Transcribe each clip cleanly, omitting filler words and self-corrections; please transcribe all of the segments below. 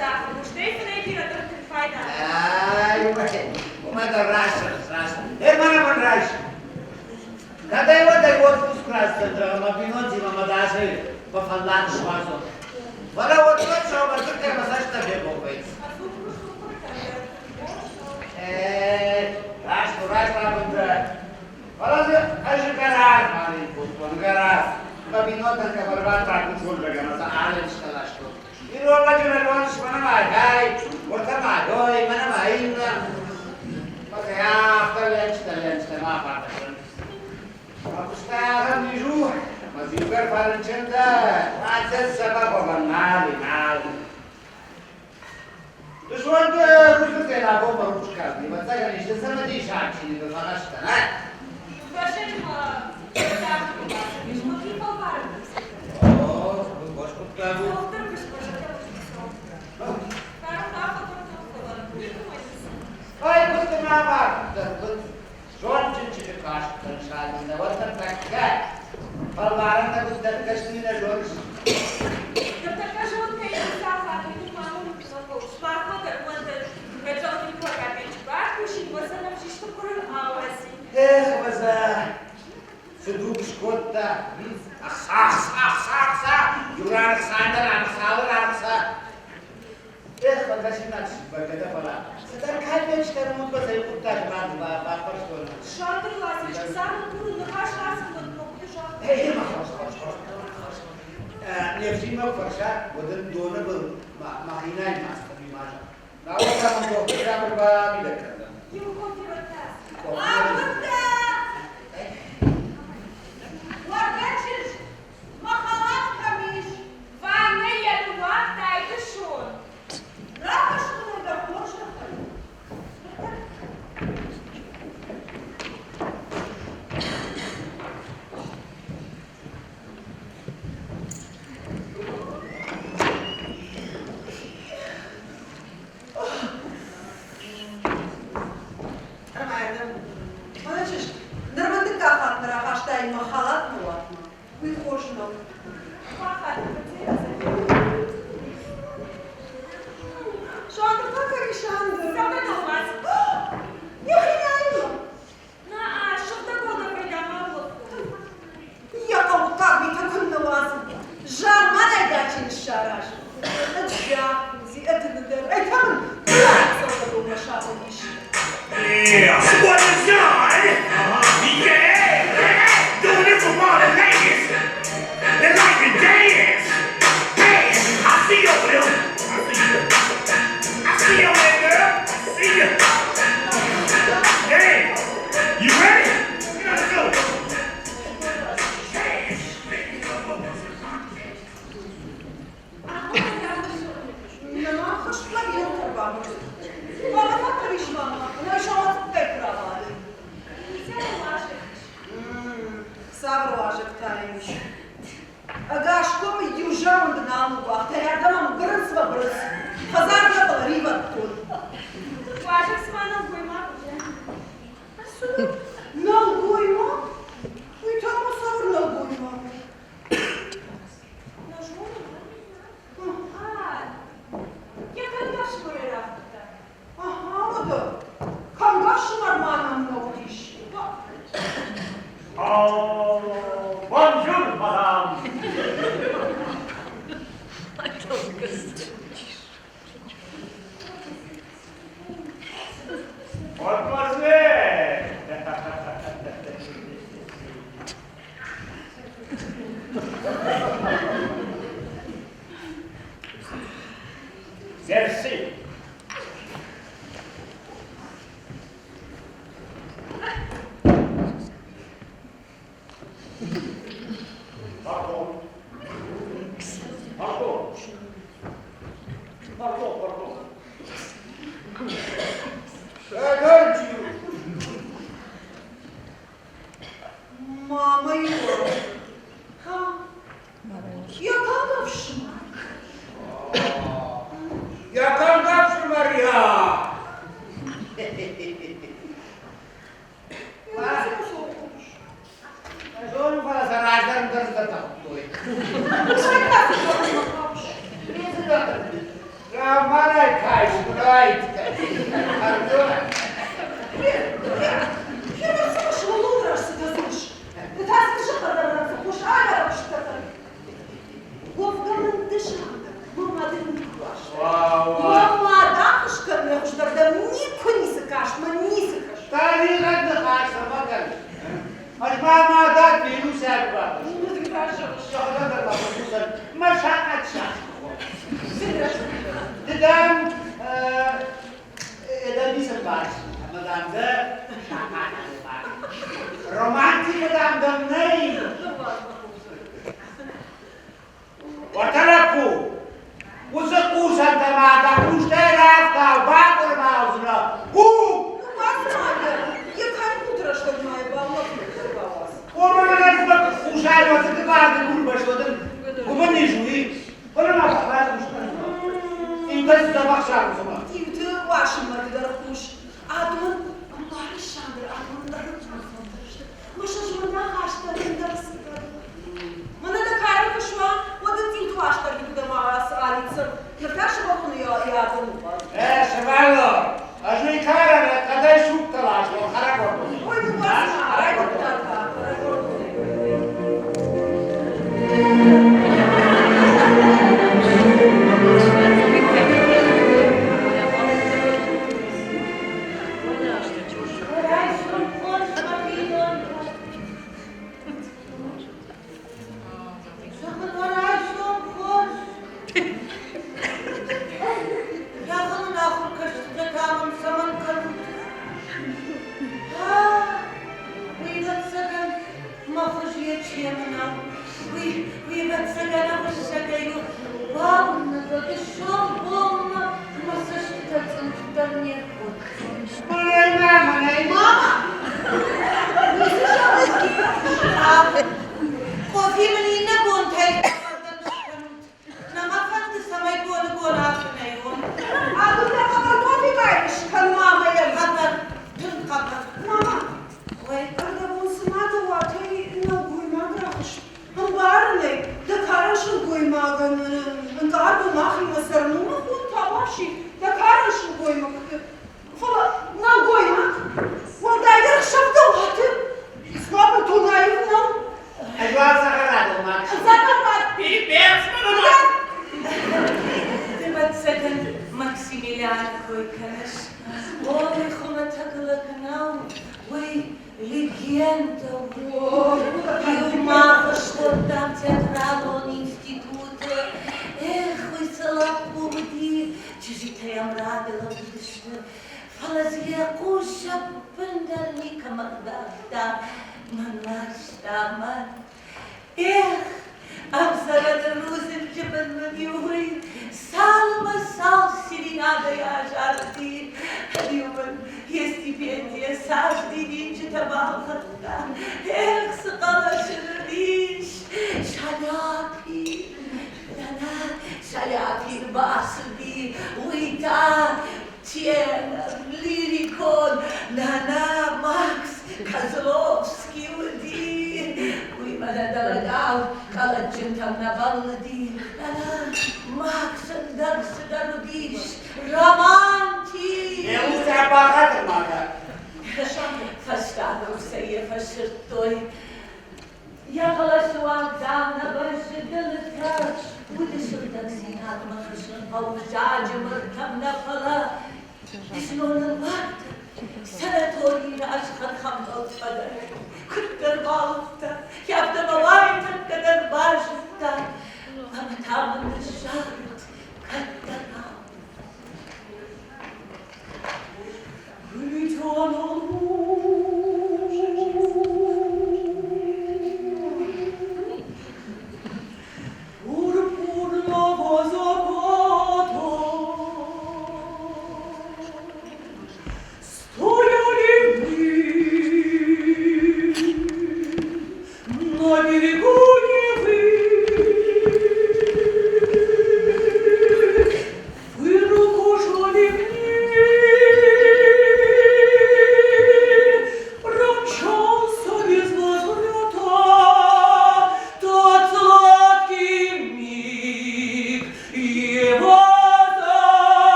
здахын, стӕй фынӕй бирӕтӕн тынг пайда. Ай, уымӕ дӕр раст зӕгъыс, раст. Эй, мӕнӕ мын райс. Кӕдӕй-уӕдӕй отпуск райсдзӕн мӕ бинонтимӕ мӕ дасӕй мӕ фӕллад суадзон. Фӕлӕ уӕддӕр сӕумӕцъӕхӕй мӕ цӕст нӕ фегом вӕййынц. Раст у, раст рабынтӕ. Фӕлӕ дзы ӕз гӕраз балин кодтон, гӕраз. Мӕ бинонтӕн кӕбӕрбад ракусон лӕг ӕмӕ сӕ арӕнстӕ ластон. Ирон лӕджы нӕлон мӕнӕ ма гай, уӕртӕ ма гой, мӕнӕ ма иннӕ. Фӕлӕ афтӕ лӕнчтӕ-лӕнчтӕ ма фӕхӕссӕн. Фӕкуыстӕрӕн низ у, ӕмӕ дзы иугӕр фӕрынчын дӕ, уӕд дзӕбӕх уӕвӕн нал и, нал. Дысон рудзынгӕй абон мӕ рухс калди, ӕвӕццӕгӕн исты цымыдисаг чиныгыл фӕхӕст дӕн, а? О, хорз хъуыддаг у. Ай, куыд дын амардтӕн, куыд? Зондджын чызджы кастӕн садзын, уӕддӕр тӕккӕ фӕлварӕнтӕ куыд дӕтгӕ сты, нӕ зоныс? Ныртӕккӕ зонгӕ Эх, ӕвӕдза, цы дуг скодта! Ӕхца, ӕхца, ӕхца, ӕхца! Иу ран ӕхца, ӕндӕр ран ӕхца, алы ран ӕхца. Эх, фӕкӕсинаг бӕргӕ дӕ, фӕлӕ цыдӕр капечкӕ мудмӕ цӕй хъуыддаг баппӕрстон. Сандыр Лазаревич, царды курын ныхас рацыд, уӕд загъта. Эй, ма хорз, хорз, хорз, хорз. Не фсинмӕ куы фӕрса, уӕд ын доны был мӕхинӕй маст ӕви ма зӕгъ. Науӕд та мын дохтыр сабыр бамидӕг кӕндзӕн. Иу кофе уӕдта. Агуындӕ! Уӕдӕ чызг, мӕ халат кӕм ис? Ваннӕ йӕ ныууагътай дысон. Рахӕссын ӕй дӕ хорзӕхӕй. Мӕнӕ чызг, нырма дыккаг хатт нӕ рахастай мӕ халат мӕ уатмӕ. Уый хорз нӕу. Сандыр та кӕм и, Сандыр? Цӕмӕн ӕлвас? Йӕхи найы. На-а, сыгъдӕг уӕлдӕфӕй дӕ ма улӕфон. Йӕ хъӕуккаг митӕ куыннӕ уадзын. Замманай дӕ чи ныссаразы. Ӕд джакузи, ӕд ндӕр. Ай та мын бынат цӕугӕдонмӕ сабыр ис. Yeah, what is done? Yeah, doing it for all the ladies that like to dance. Hey, I see you over there. I see you. I see you over there, girl. I see you. Hey, you ready? Let's go. Dance. Нӕма хӕстмӕ бинонтӕ рбамбырд. Хъуамӕ та кӕм ис мама? Нӕ сауӕдзӕггай куы рабады. Тӕригъӕд ныхас цӕмӕ кӕныс? Ӕз ма мӕ дӕ минусӕг Мӕ сахъат сахъ. Ды дам это ницы ӕмбарыс, ӕмӕ дам дӕ сахъат Романтикӕ дам дӕм нӕй. Уӕртӕ лӕппу, уыцы хъусӕнтӕ ма дӕ хъустӕй рафтау, бакъуырма уыдзынӕ. У! Йӕ кӕркуты рӕстӕгмӕ баулӕфын бауадз. Уымӕн ӕз мӕ хъусӕй уӕ барды гурбӕстон уымӕн ис уый. Фӕлӕ ма бахъус Иутӕ дзӕбӕх саргъуызмӕ. Иуты уасынмӕ ды дӕр хъус. Адон ӕмбарыс, Сандыр, адон ӕрыгон сты. Мӕ сӕ зондахаст дӕр ӕндӕр цыдӕр. Мӕнӕ дӕ кары куы суа, уӕд ын цъиуты уастӕр никуыдӕм алидздзӕн. Ныр та сывӕллоны йӕ адӕм ныууадз. Э, сывӕллон, ӕз уый карӕн хъӕдӕй сугтӕ ластон хӕрӕгуӕрдоны. Ой, ныууадз ма, райдыдта та хӕрӕгуӕрдоны. Райсом хорз мӕ бинонтӕ. Зӕгъын, райсом хорз. Зӕгъын ын ахуыргӕнджытӕ та мын цӕмӕн кӕнут? Уый, ӕвӕццӕгӕн, мӕ хуыз йӕ чемы нӕу. Уый, уый, ӕвӕццӕгӕн, ӕгъуыссӕгӕй у. Бауырнӕд, дысон бонмӕ мӕ цӕстытӕ цъынд дӕр не ркодтой. Мӕнӕй ма, мӕнӕй Мама! Ницы зӕгъыс? Къофи мын иннӕ бонтӕй ӕвӕрдӕн скӕнут. Нӕ мӕ фӕнды, цӕмӕй боныгон афынӕй уон. Агуындӕ хъӕбӕр къофи байрыс кӕн мамӕйӕн. Хъӕбӕр, тынг хъӕбӕр. Мама, Ой, ӕрдӕбон цыма дӕ уатӕй нӕлгоймаг рахызт. Ӕмбарын ӕй, дӕ карӕн сылгоймагӕн ӕнкъард у махимӕ цӕрын, уымӕ хон табуафси, дӕ карӕн сылгоймӕгты. Фӕлӕ нӕлгоймаг, уӕлдайдӕр ӕхсӕв дӕ уаты, цыма бынтон аив нӕу. Ӕз уал цӕхӕрадон Макс. Цӕхӕрад! Пипец, мӕнӕ Ӕвӕццӕгӕн, Максимилианы кой кӕныс. О, уый хуымӕтӕг лӕг нӕу, уый легендӕ у. Иумӕ фӕскодтам театралон институты. Эх, уый цы лӕппу уыди, чызджытӕ йӕм рады лӕууыдысты. Фӕлӕ дзы йӕ хъус ӕппындӕр никӕмӕ дардта. Мӕн уарзта, мӕн. Эх, ӕвзӕрӕн рудзынджы бын мын-иу уый цалмӕ цал серенадӕй азарыди, ӕниу мын йе стипендийӕ цас дидинджытӕ балхӕдта. Эх, цы хъӕлӕс ын уыдис, Шаляпин, нана, Шаляпин бацыди, уый та тенор, лирикон, нана, Макс Козловский уыди. Уый мӕнӕ дӕлӕгау къӕлӕтджынтӕм нӕ бӕллыди. Нана, Макс ӕндӕр цыдӕр уыдис, романтик. Йӕ ус ӕрбахатыр ма кӕн. Фӕстаг русӕй йӕ фӕсырдтой. Йӕ хъӕлӕсыуаг, дам, нӕ бӕззы дылытӕ, уды сыгъдӕгдзинадмӕ хӕссын хъӕуы заджы мыртӕм нӕ, фӕлӕ знон уарты санаторийы раз хӕрхӕмбӕлд фӕдӕн. Куыддӕр балыгъдтӕ, афтӕ мӕ уайтӕккӕ дӕр базыдта ӕмӕ та мын ныззарыд кӕддӕрау. Пурпурного заката стояли мы.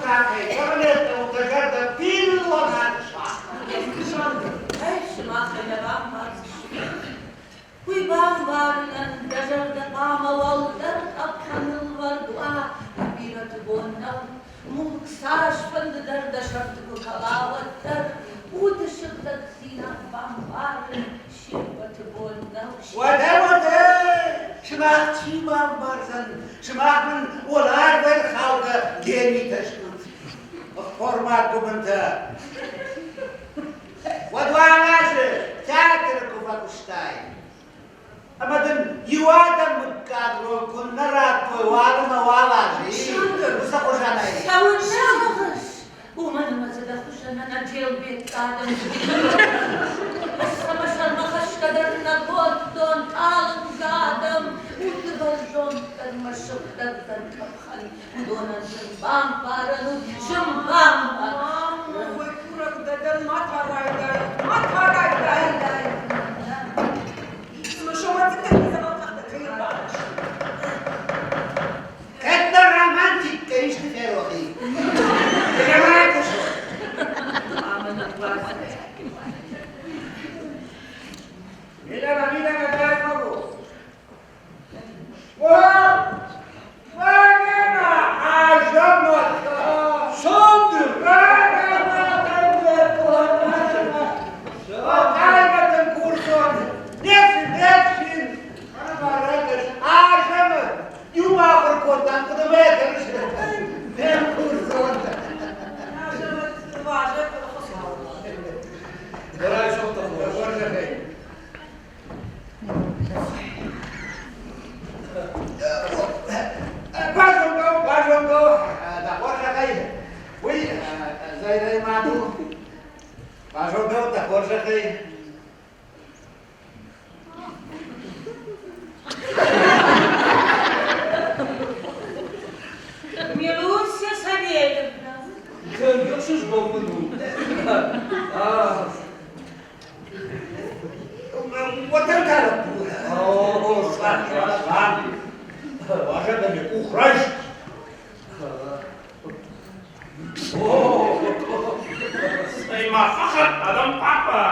Сымахӕй кӕмӕн дӕ зӕрдӕ пиллон ӕрсагъта. Ӕй, сымахӕй нӕ бамбардзыстут. Уый бамбарынӕн дӕ зӕрдӕ хъуамӕ уӕлдӕр къӕпхӕныл вӕрд уа, бирӕты бон нӕу. Мулк цасфӕнды дӕр дӕ сӕрты куы кӕла, уӕддӕр уды сыгъдӕгдзинад бамбарын се ппӕты бон нӕу. Уӕдӕ, уӕдӕ, сымах чи бамбардзӕн, сымах мын уӕларвӕй рхаугӕ генитӕ стут, ӕххормаг гуыбынтӕ. Уӕд уал азы театры куы фӕкуыстай, ӕмӕ дын иу адӕммыггаг роль куы нӕ радтой уал ӕмӕ уал азы, уыцы хуызӕнӕй. Цӕуылнӕ зӕгъыс? Уымӕн ӕмӕ дзы дӕ хуызӕн ӕнӕджелбетт адӕм Ӕз сӕ сӕрмӕ хӕсгӕ дӕр нӕ кодтон, талынг адӕм, уды бӕрзонддӕр мӕ сыгъдӕгдӕр къӕпхӕн, уыдонӕн зын бамбарӕн у, зын бамбарӕн. Мамӕ, курӕг дӕ дӕн, ма та райдай, ма та райдай. Цымӕ сомӕццӕгтӕ дзӕгъӕлкъӕхтӕ кӕй ӕрбахастой? Кӕддӕр романтиккӕ исты ферох и. Романтик! Мидӕмӕ, мидӕмӕ, дай могу. Уӕ, Азӕмӕт! Сандыр! Хъаймӕтын курсон! Не фсин, не фсин! Азӕмӕт! Иумӕ ахуыр кодтам, хъуыдымӕ кӕныс? Не мкурсон! Азӕмӕт, уазӕг Хуыцау. Райсомтӕ хорз. Базонгӕ, базонгӕ, дӕ хорзӕхӕй, уый Зайрайы мад у. Базонгӕ, дӕ хорзӕхӕй. Милуся Савельевна. Тынг ӕхсызгон мын у. Цӕй-ма, фӕхӕр, адӕм папа!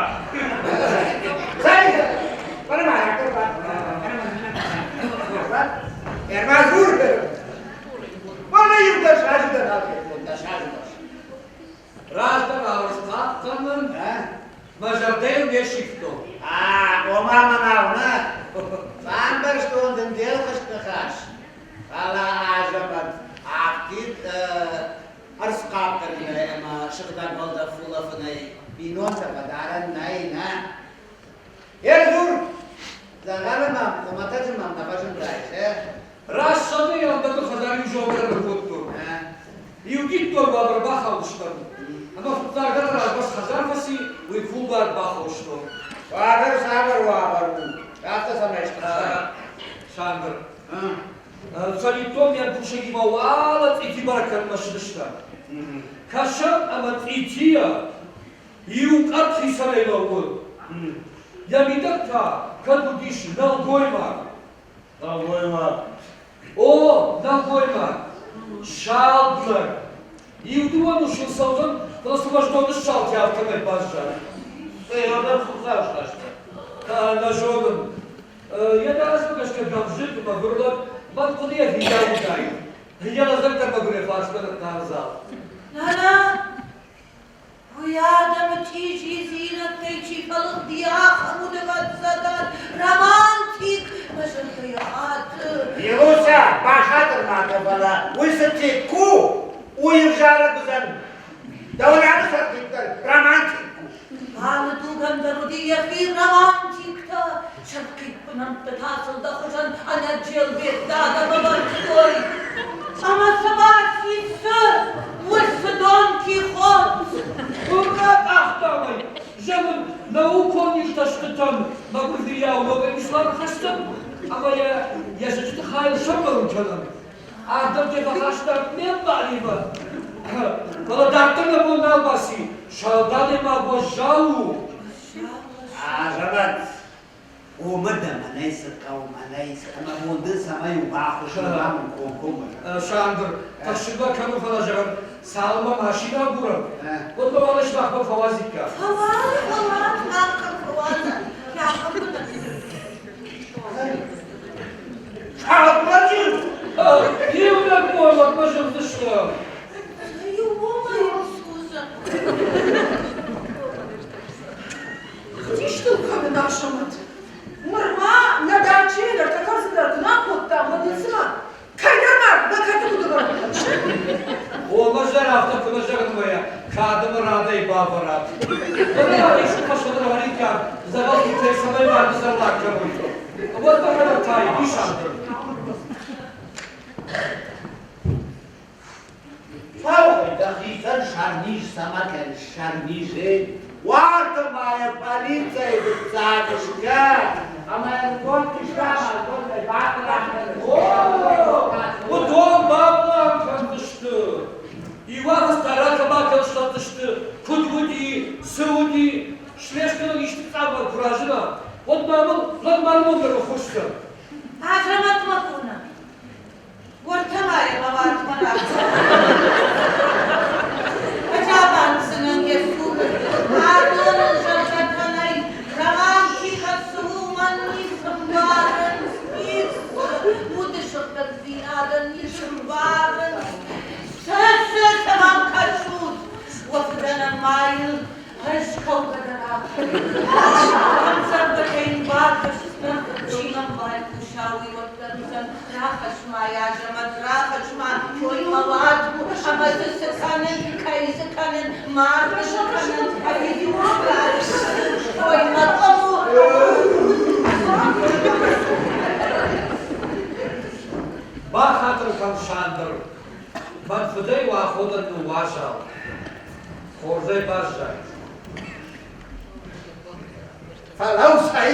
Раздӕр ӕрысхъахъхъӕнын мӕ зӕрдӕйыл не сивтон. Ома мӕнау нӕ, бамбӕрстон дын де лхыскъ ныхас, фӕлӕ Азӕмӕт афтид ӕрсхъахъхъӕнынӕй ӕмӕ сыгъдӕг уӕлдӕф улӕфынӕй бинонтӕ фӕдарӕн нӕй, нӕ? Ӕрдзур, дзӕгъӕлы мӕм, хуымӕтӕджы мӕм нӕ фӕзындаис, э? Раст сӕдӕйы ӕндӕрты хӕдзар иу зонгӕ ӕркодтон. Иу гиддон уавӕр бахаудыстӕм, ӕмӕ фыццагдӕр размӕ цы хӕдзар фӕци, уый кулдуар бахостон. Уавӕр цавӕр уавӕр у? Афтӕ цӕмӕй стыхстӕ? Сандыр, цӕвиттон ме мкусӕгимӕ уӕлӕ цъити бӕрӕг кӕнынмӕ ссыдыстӕм. Кӕсӕм ӕмӕ цъитийӕ Иу къӕртт хицӕнӕй лӕууы. Йӕ мидӕг та кӕд уыдис нӕлгоймаг. Нӕлгоймаг. О, нӕлгоймаг. Салд лӕг. Иу-дыууӕ мусыл цӕудзӕн, фӕлӕ цы уӕздон ныссалти, афтӕмӕй баззад. Цӕй, ардӕм хуыцау схаста. Нӕ зонын. Йӕ дарӕсмӕ гӕсгӕ гӕвзыкк, мӕгуыр лӕг, мӕн хъуыдыйӕ фидар уыдаид. Йӕ лӕдзӕг дӕр мӕгуырӕй фарсмӕ ныхъхъӕрза. Нана, Уый адӕмы чъизидзинӕдтӕй чи фӕлыгъди, ахӕм удывӕццӕгӕн романтик мӕ зӕрдӕйы хаты. Илуся, бахатыр ма кӕн, фӕлӕ уый цы тикку, уый ӕвзарӕг уыдзӕн. Дӕуӕн алы сӕртик дӕр романтик у. Алы дугӕн дӕр уыди йӕхи романтиктӕ. Сӕрхъиппы нӕмттӕ та сыл дӕ хуызӕн ӕнӕджелбетт адӕм ӕвӕрдтой. Ӕмӕ цы баци, цы, уыцы Дон Кихот? Куыннӕ къахтамӕй, зӕгъын, наукон иртӕстытӕн мӕгуыр фыййау ногӕй ислам хӕстӕн ӕмӕ йӕ йӕ зӕджыты хайыл сӕмбӕлын кӕнӕм. Ардӕм дӕ фӕхастам ме мбалимӕ. Фӕлӕ дарддӕр нӕ бон нал баци, салдатӕй ма уӕззау у. Азӕмӕт, уымӕ дӕ мӕнӕй цы хъӕуы, мӕнӕй цы, ӕмӕ бон дын цӕмӕй у баххуыс ӕмӕ мын комкоммӕ. Сандыр, тӕхсыгмӕ кӕны, фӕлӕ зӕгъын, Цалынмӕ машинӕ агурӕм, уӕдмӕ уал ӕз махмӕ фӕуадзиккам. Фӕуадз, фӕуадз, махӕн фӕуадзӕн. Фӕлладжы! Иунӕг бон уӕдмӕ зындзыстӕм. Хтистыл кӕнын Асӕмӕт. Нырма нӕ дачӕйы ӕртӕ кӕрдзын дӕр куы нӕ кодтам, уӕд нын цыма кӕйдӕр мард нӕ кӕрты куыд ӕвӕрдта. Омӕ зӕр афтӕ куы нӕ зӕгъын ӕмӕ кад ӕмӕ радӕй бавӕрат. Фӕлӕ исты фӕсвӕд ӕвӕриккам, дзӕгъӕлтытӕй цӕмӕй марды зӕллаг кӕной. Уӕд мӕхӕдӕг та ис ардӕм. Фӕуай дӕхицӕн сӕрниз цӕмӕ кӕныс, сӕрнизӕй? Уартӕ ма йӕ полицӕйы фыццаг скӕ, ӕмӕ йын кодты самал кодтой баплан О, уыдон баплан кӕндзысты. Иу афӕдз та ракӕ-бакӕ схӕцдзысты, куыд уыди, цы уыди, слестгӕнӕн исты цъаммар куы разына, уӕд ма мыл лӕгмар ном дӕр ныххуысдзӕн. Азӕмӕтмӕ куы Уӕртӕ ма йӕ мӕ уатмӕ рацӕуы. Ӕз йӕ цуры. Адоны зӕрдӕтӕ нӕй, романтикӕ цы у, уымӕн ницы мбарынц, ницы. Уды сыгъдӕгдзинадӕн ницы мбарынц. Цы, цы, цы мӕм кӕсут? Уӕ фыдӕнӕн ма йыл ӕз кӕугӕ дӕр Ӕмдзӕвгӕтӕ йын бакӕсдзынӕн, чи мӕм байхъуса, уый уӕддӕр уыдзӕн рахӕсс-ма йӕ, Азӕмӕт, рахӕсс-ма, той мӕ уат у, ӕмӕ дзы цы кӕнын, кӕй дзы кӕнын, маргӕ дзы кӕнын, ӕви той мӕ къуым у. Бахатыр кӕн, Сандыр, мӕн фыдӕй уӕ аходӕн ныууазал. Хорзӕй баззай. Фӕлӕуу, цӕй!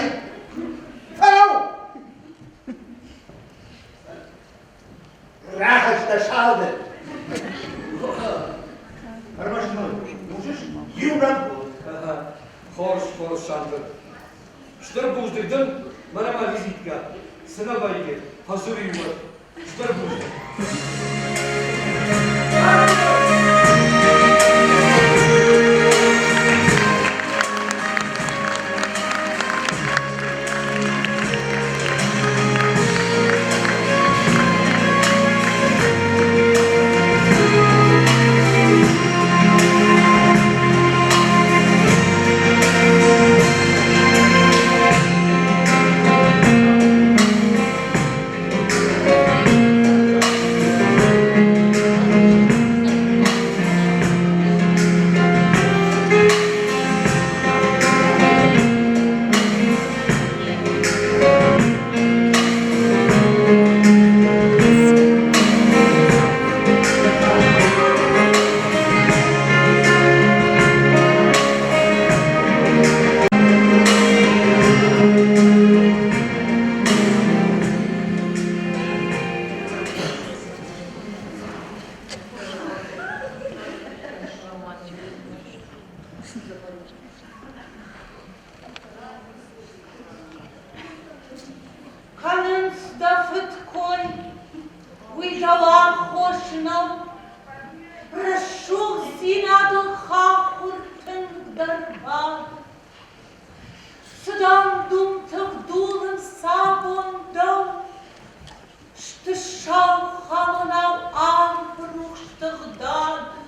Фӕлӕуу! Рахӕсс дӕ салды! Ӕрмӕст мыл, хъусыс, иунӕг бон. Хорз, хорз, Сандыр. Стыр бузныг дын, мӕнӕ мӕ визиткӕ. Цы нӕ вӕййы, фӕдзур-иу уӕд. Стыр бузныг. Кӕнынц дӕ фыдкой, уый дӕу аххос нӕу. Рӕсугъддзинадыл хахуыр тынгдӕр бады. Цы дам-думты вдулынц абон дӕу, Сты сау халонау арвы рухс тыгъдады.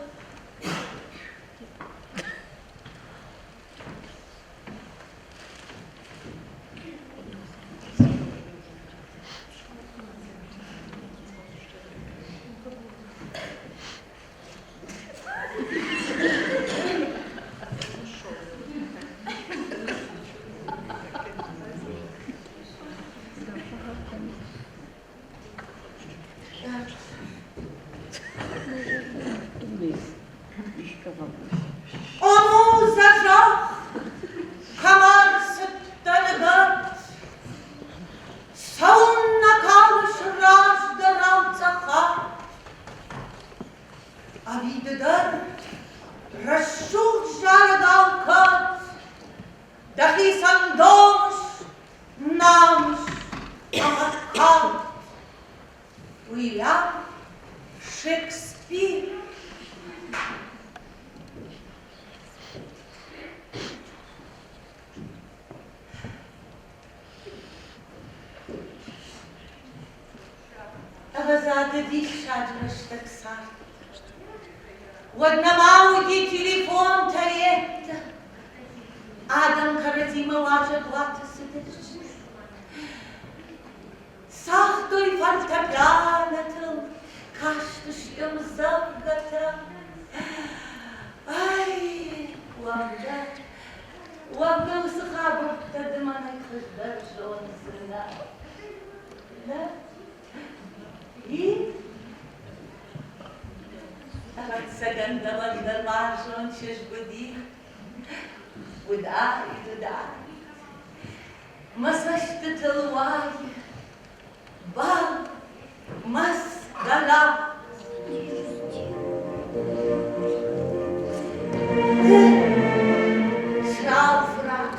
О, зӕгъ, кӕм ӕрцыдтӕ ныгӕд, Цӕуыннӕ калыс раздӕрау цӕхӕр? Ӕви ды дӕр рӕсугъд зарӕгау кӕд Дӕхицӕн домыс намыс ӕмӕ кад? Уильям Шекспир. цард. Уӕд нӕма уыди телефонтӕ йедтӕ. Адӕм кӕрӕдзимӕ уазӕгуаты цыдысты. Цагътой фортепианотыл, кастысты ӕмдзӕвгӕтӕ. Ай, уӕвгӕ, уӕвгӕ уыцы хабӕрттӕ ды мӕнӕй хуыздӕр зондзынӕ. Нӕ? И? Ӕвӕццӕгӕн дӕуӕн дӕр уарзон чызг уыди. Уыдаид, уыдаид. Мӕ цӕстытыл уайы бал маскара. Ды сау фрак,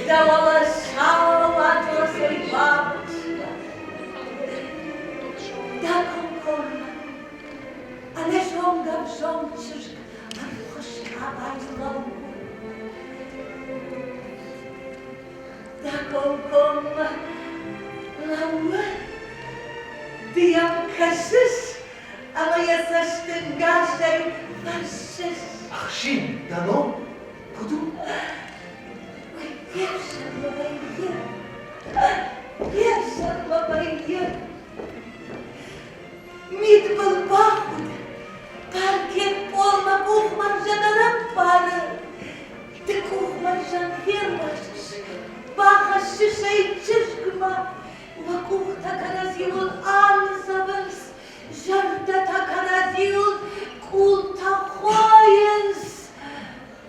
дӕ уӕлӕ сау атласӕй бабочка, дӕ комкоммӕ ӕнӕзонгӕ взонг чызг ӕрхуыс къабайы лӕууы. Дӕ комкоммӕ лӕууы, ды йӕм кӕсыс ӕмӕ йӕ цӕстӕнгасӕй фӕрсыс. Ӕхсин, дӕ ном куыд у? Ой, де фсӕрмы вӕййы, де фсӕрмы вӕййы. Мидбыл бахуд, паркет пъолмӕ къухмӕрзӕн ӕрӕппары. Ды къухмӕрзӕн фелвасыс, бахӕссыс ӕй чызгмӕ, уӕ къухтӕ кӕрӕдзиуыл аныдзӕвынц, зӕрдӕтӕ кӕрӕдзиуыл къултӕ хойынц.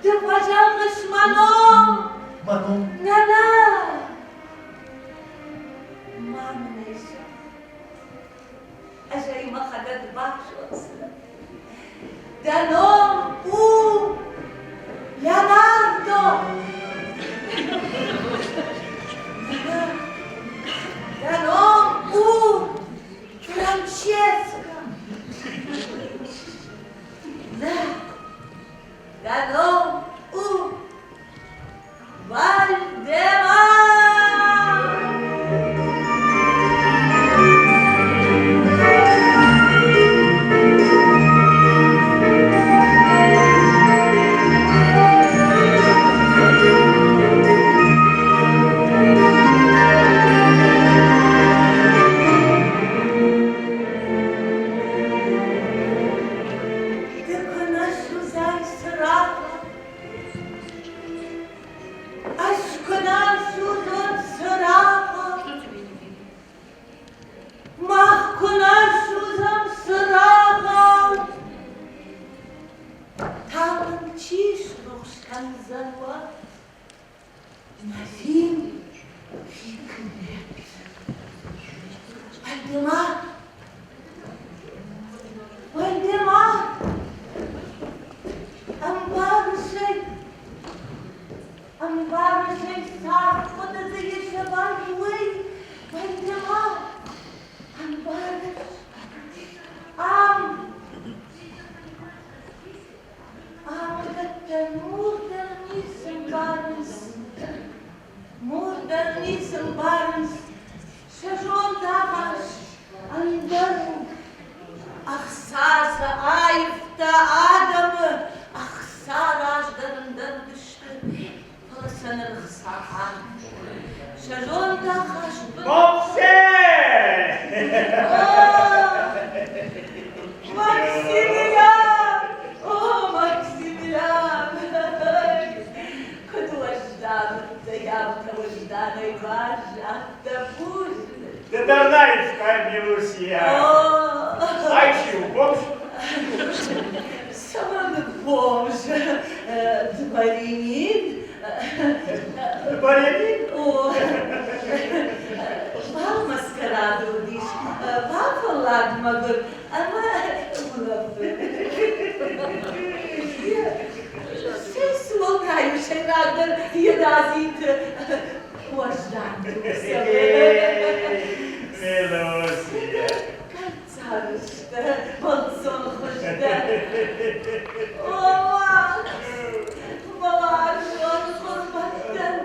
Ды фӕзӕгъыс мӕ ном. Мӕ ном? Нана! Ма мын ӕй зӕгъ. Ӕз ӕй мӕхӕдӕг базондзынӕн. Дӕ ном у Леонардо! Дӕ ном у Франческо! Нӕ, дӕ ном у Вальдемар! Ды куы нӕ судзай цырагъы, Ӕз куы нӕ судзон цырагъы, Мах куы нӕ судзӕм цырагъау, Талынг чи срухс кӕндзӕн уӕд? Назим Хикмет. Вальдемар! Вальдемар! Ӕмбарыс ӕй, ӕмбарыс ӕй, цард хъуыды дзы ис ӕвӕрд, уый, Вальдемар, ӕмбарыс? Ам, ам уыдӕттӕ мур дӕр ницы мбарынц, мур дӕр ницы мбарынц, сӕ зондахаст ӕндӕр у. Ӕхца сӕ аивта адӕмы, ӕхца раздӕр ӕндӕр уыдысты, фӕлӕ сӕ ныр ӕхца Сӕ зондахаст Боксе! Максимилиан! О, Максимилиан! Куыд уӕздан уыдтӕ, афтӕ уӕзданӕй баззадтӕ, бузныг. Ты дурная, Милусия. Ай чи у, бомж? Цӕмӕн бомж? Дворянин? Дворянин? О, бал маскарады уыдис, бафӕллад мӕгуыр ӕмӕ улӕфы. Цӕй цы уӕлдай у сӕйрагдӕр йӕ дадзинты уӕздан Милосия. Кӕрцарызтӕ, бӕлццон хуыздӕр. О, Макс, мӕ уарзон хурбӕттӕн,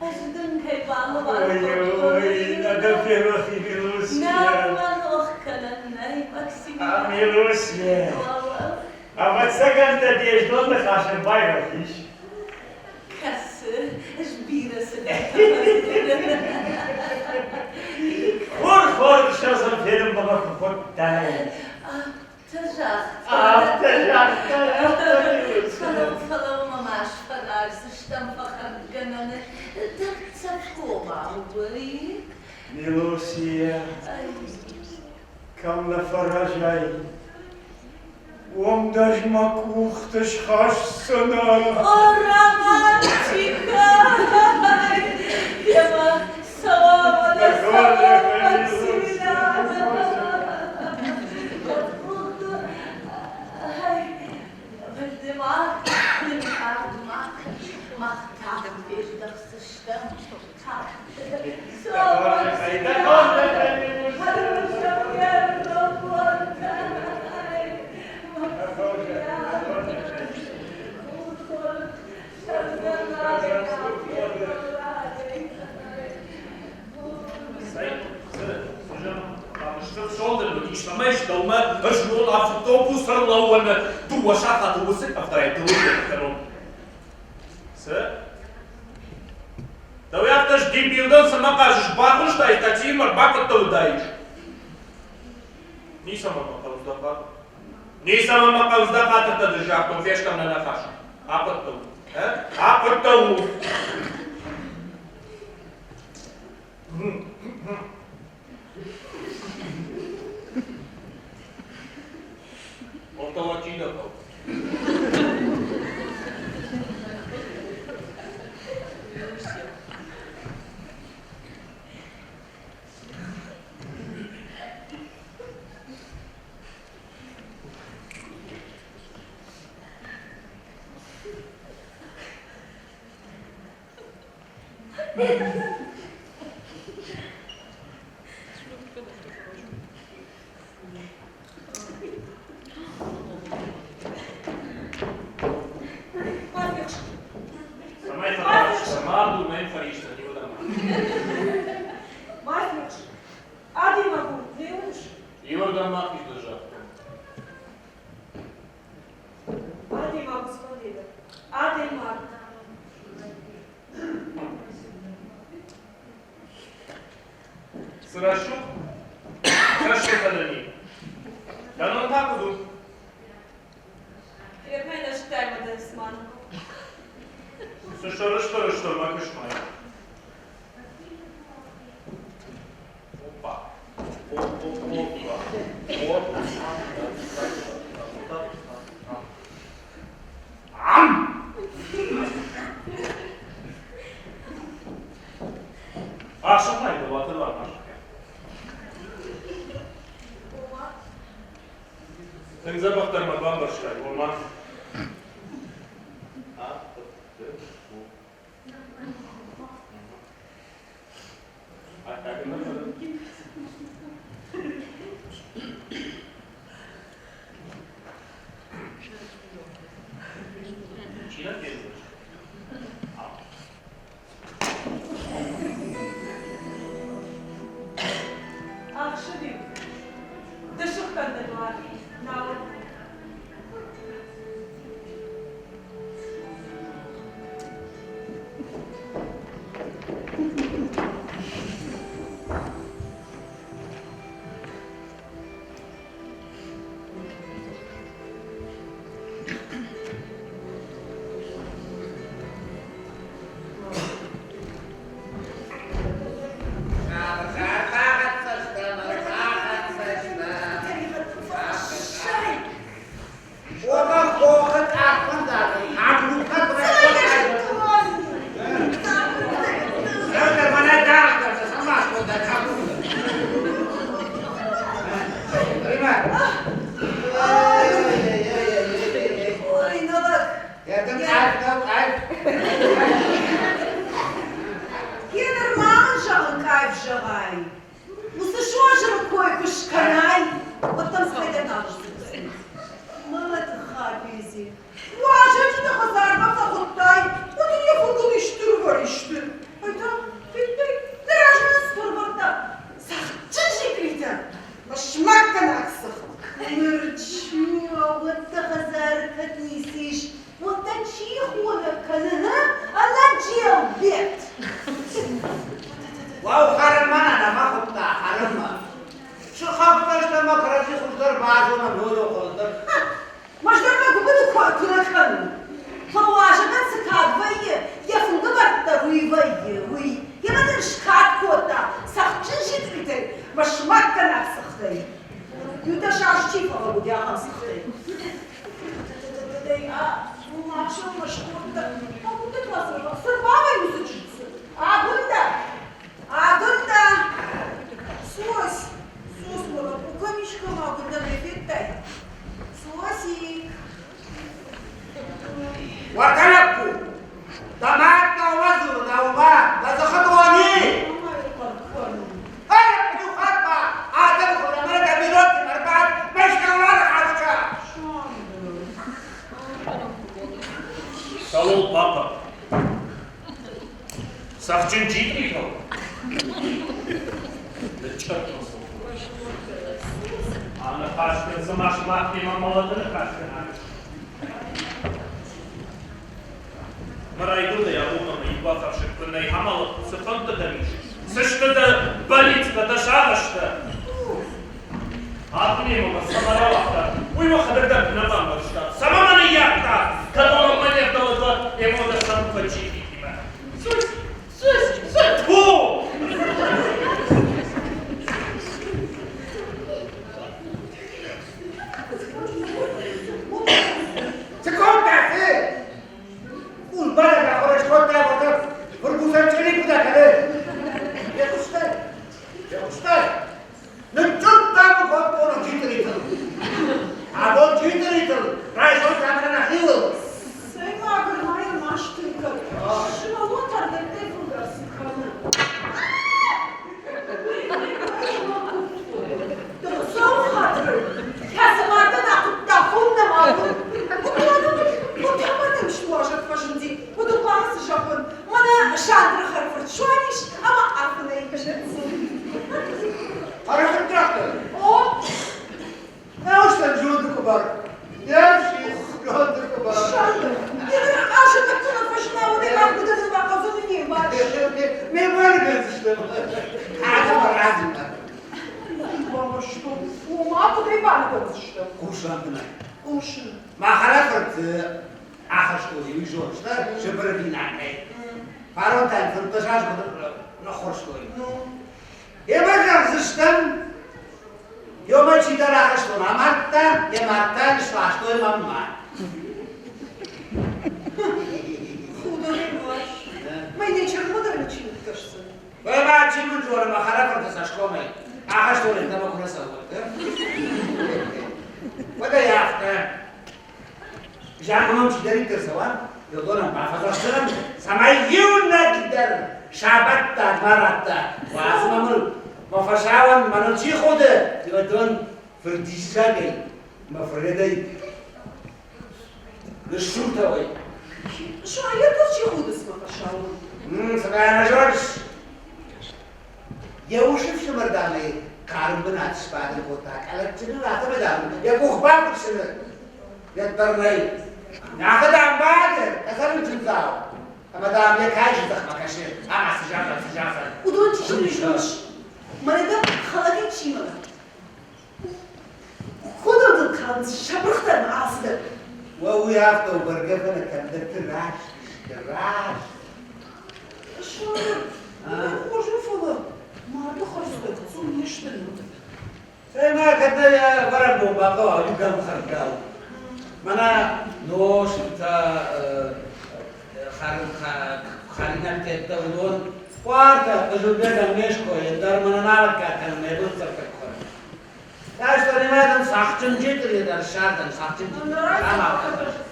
ӕз дын кӕй балӕвар кодтон. Ой, ой, надо ферох и Милосия. Нӕ мӕ рох кӕнӕн нӕй, Максимилиан. Милусе, ӕвӕццӕгӕн дӕ де знон ныхас ӕрбайрох ис. Кӕсы, ӕз бирӕ цыдӕртӕ Хур хорз фенынмӕ мӕ куы хуыдтай. Афтӕ загъта. Афтӕ загъта, афтӕ. Фӕлӕуу, фӕлӕуу, мӕ ма сфӕраздзыстӕм фӕхӕрдгӕнӕны дӕрддзӕфгомау, уый. Милусия, кӕм нӕ фӕразай, уым дӕ ӕз мӕ къухты схӕсдзынӕн. О, романтикӕ! Демӕ цӕуӕм, цӕуӕм, Максимилиан! Вальдемар, ӕнкъард ма кӕн, мах тагъд фездӕхдзыстӕм, тагъд. Дӕумӕ ӕз автобус ӕрлӕууӕны дыууӕ сахаты уыцы къӕвдайы дылы кӕнон. Цы? Дӕу афтӕ дебилдӕн цӕмӕ хъазыс, бахуыстай таксимӕ ӕрбакодта уыдаис. Ницӕмӕ мӕ хъӕуы дӕ хатыр. Ницӕмӕ мӕ хъӕуы дӕ хатыртӕ дын загътон, фестӕм нӕ ныхас. Ахъуыдты у. Ахъуыдты у. Ортала чи дӕ хъӕуы? Цӕмӕй фӕтарстӕ, мард у, нӕ фӕристӕ, иуӕдӕм. Ма фехс. Адӕймаг у, нӕ уыныс? Иуӕрдӕм ма хиз загътон. Адӕймаг у цыфӕндыйы Адӕймаг. Цы рӕсугъд, рӕсугъдӕнӕни. Дӕнон та куыд у? Фермӕ нӕ зыдтай мӕ дӕ цыман. Цы сӕрыстыр сты мӕ куыстмӕ. Опа. Опа. Опа. Ам! Ӕхсӕвӕй дӕ уаты дуармӕ Тынг дзӕбӕхдӕр мӕ бамбӕрстай, ома. А, Т, У. Аккаг нӕ фӕлӕ. Чи нӕ фендзӕн? Ӕхсӕв-иу ды сыхгӕн дӕ дуар, науӕд. Аууӕтты хӕдзары кӕд ницы ис, уӕд дӕ чи хонӕг кӕны, ы? Ӕнӕджелбетт! Уӕу, хӕрынмӕ нӕ нӕ фӕхуыдта, хӕрынмӕ. Сыхӕгтӕ стӕм ӕмӕ кӕрӕдзи хуыздӕр базонӕм ноджы Хуыздӕр мӕ гуыбыны куы нӕ кӕнын. Фӕлӕ уазӕгӕн цы кад вӕййы, йӕ фынгӕвӕрд дӕр уый вӕййы, уый. Йемӕ дын скад кодта цӕхджын джитъритӕй мӕ смаггӕнаг цыхтӕй. Иу-дӕс азы чи фӕлӕууыди, ахӕм цыхтӕй. Махсӕвмӕ скодта. Агуындӕ та цы рбавӕййы уыцы чындзы? Агуындӕ! Агуындӕ! Сос! Сос, мӕ лӕппу кӕм ис, кӕм Агуындӕ нӕ федтай? Сосик! Уӕртӕ лӕппу! Дӕ мад дӕумӕ дзуры, дӕумӕ, дӕ дзыхы дон и! Эй, иу хатт ма адӕмы хурӕмӕ дӕ бинонтимӕ ӕрбад, мӕскӕуӕны хӕсгӕ! Цӕуыл, папа? Цӕхджын джитъритыл? Ныччъыртъыл сыл. Аныхас кӕн, цыма сымахимӕ мӕлӕты ныхас кӕнат. Мӕ райгуырдӕй абонмӕ мӕ иу бафӕрсӕг куы нӕй амӕлы, цы фӕндтӕ дӕм ис? Цы сты дӕ бӕллицтӕ, дӕ сагъӕстӕ? Адунемӕ мӕ цӕмӕ рауагъта, уый уӕхӕдӕг дӕр куы нӕ бамбӕрстат. Цӕмӕ мӕ ныййардта, кӕд уӕ мӕ не вдӕлы, уӕд ӕмӕ дӕ сӕнтты джитъритимӕ. Тьфу! Цы кодта, цы? Къулбадӕг ахуыр скодта, уӕдӕ фырбуцӕн чъири куыд акӕны? Фехъуыстай? Фехъуыстай? Ныццырдта мын кодтон джитъритыл. Абон джитъритыл, райсом та мӕнӕ нӕхиуыл. Цӕй мӕгуыр ма йӕ маст ын кӕн. Сывӕллон тӕргӕйттӕй фылдӕр цы кӕны? Дӕ Хуыцауы хатырӕй, кӕцы мардӕн ахуыдта фон нӕма уыд, уыдон суазӕг фӕзынди, уыдон хъуамӕ цы зӕгъон, мӕнӕ Сандры хӕрфырт суадис ӕмӕ афынӕй чындзы. Хӕрфырт загъта? О! Нӕуыстӕн зонды къуыбар. Не фсин, зонды къуыбар. Сандр, ныр азы дӕттыны фӕзына, уыдӕй мах гуыдыны бахъӕудзӕн не мбарыс. Ме мбаргӕндзыстӕм. Адӕмы размӕ. Бамбӕрстон. Ома, куыдӕй баныгӕндзыстӕм? Хъус лӕмбынӕг. Хъусын. Мӕ хӕрӕфырт ахӕстоны уый зоныс, нӕ? Сыбыры бинагӕй. Фарон та йын 15 азы ныххуырстой. Ну? Емӕ зӕгъдзыстӕм, ёмӕ чидӕр ахӕстон амардта, йӕ мадта сластой мӕнмӕ. Худӕгӕй буарс. Мӕ чырмӕ дӕр ничи ныккӕсдзӕн. Уӕ чи мын дзуры мӕ хӕрӕфырты цӕсгомӕй, ахӕстоны ӕддӕмӕ куы нӕ цӕуон, уӕд ӕй афтӕ Зӕгъын чидӕриддӕр цӕуа, уыдонӕн бафӕдзӕхсдзынӕн, цӕмӕй иунӕг дӕр сабӕттаг ма радта. Уадзмӕ мыл мӕ фӕсауӕн мӕныл чи худы, уыдон фырдиссагӕй мӕ фырӕдӕй ныссуртӕ уой. Сайӕтыл чи худы цымӕ фӕсауӕн? Цымӕ нӕ зоныс? Йӕ усы фсымӕрдӕмӕй хъарм бынат сбадын кодта, къӕлӕтджыны афтӕмӕй, дам, йӕ къух бафысыны йеддӕр нӕй. Афтӕ, дам, бады, къӕсӕрыл чындзау, ӕмӕ, дам, йӕ кайсы дзыхмӕ кӕсы, ӕмӕ цы зӕгъӕн, цы зӕгъӕн. Уыдон чи зоныс, мӕнӕ дӕ хӕлӕгӕй чи мӕлы? Худон дыл калынц, сӕ пырхтӕ ӕмӕ алцыдӕр. Уӕ уый афтӕ у, бӕргӕ, фӕлӕ кӕмдӕрты раст сты, раст. Сабыр, хорз у, фӕлӕ марды хӕрзтӕ гыццыл не сты. Цӕй-ма, кӕд дӕ йӕ бӕрӕгбон бахъӕуа, иу гӕмхӕрдгау. Мӕнӕ нозтытӕ, хӕринӕгтӕ уыдон хъуартӕ, Хъызылбегӕн ме ской, ӕндӕр мӕнӕ налӕггад кӕнын мӕ бон цӕрдӕг куы. Ӕз дӕр цӕхджын джитъри дӕр ссардӕн, цӕхджын джитъри.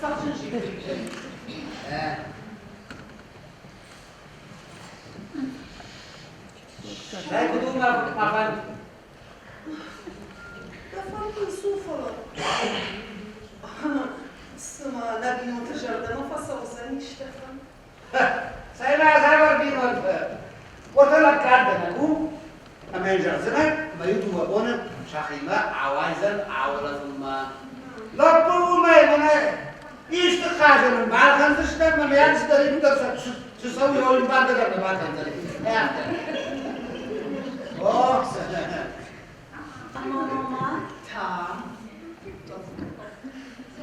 Цӕхджын джитъри. Дай куыд у мӕ фӕнд? Дӕ фӕнд цы у, фӕлӕ цыма нӕ бинонты зӕрдӕмӕ фӕцӕудзӕнис дӕ фӕнд. Цӕй-ма, цавӕр бинонтӕ? Уӕртӕ лӕггадгӕнӕг у, ӕмӕ йын зӕгъдзынӕ, ӕмӕ иу дыууӕ боны сӕхимӕ ауайдзӕн аулӕфынмӕ. Лӕппу Исты хъазӕн ын балхӕндзыстӕм ӕмӕ йӕм цыдӕриддӕр цы цӕуы, уый бангӕ дӕр нӕ бакӕндзӕни. Афтӕ. О, Ӕмӕ мама та.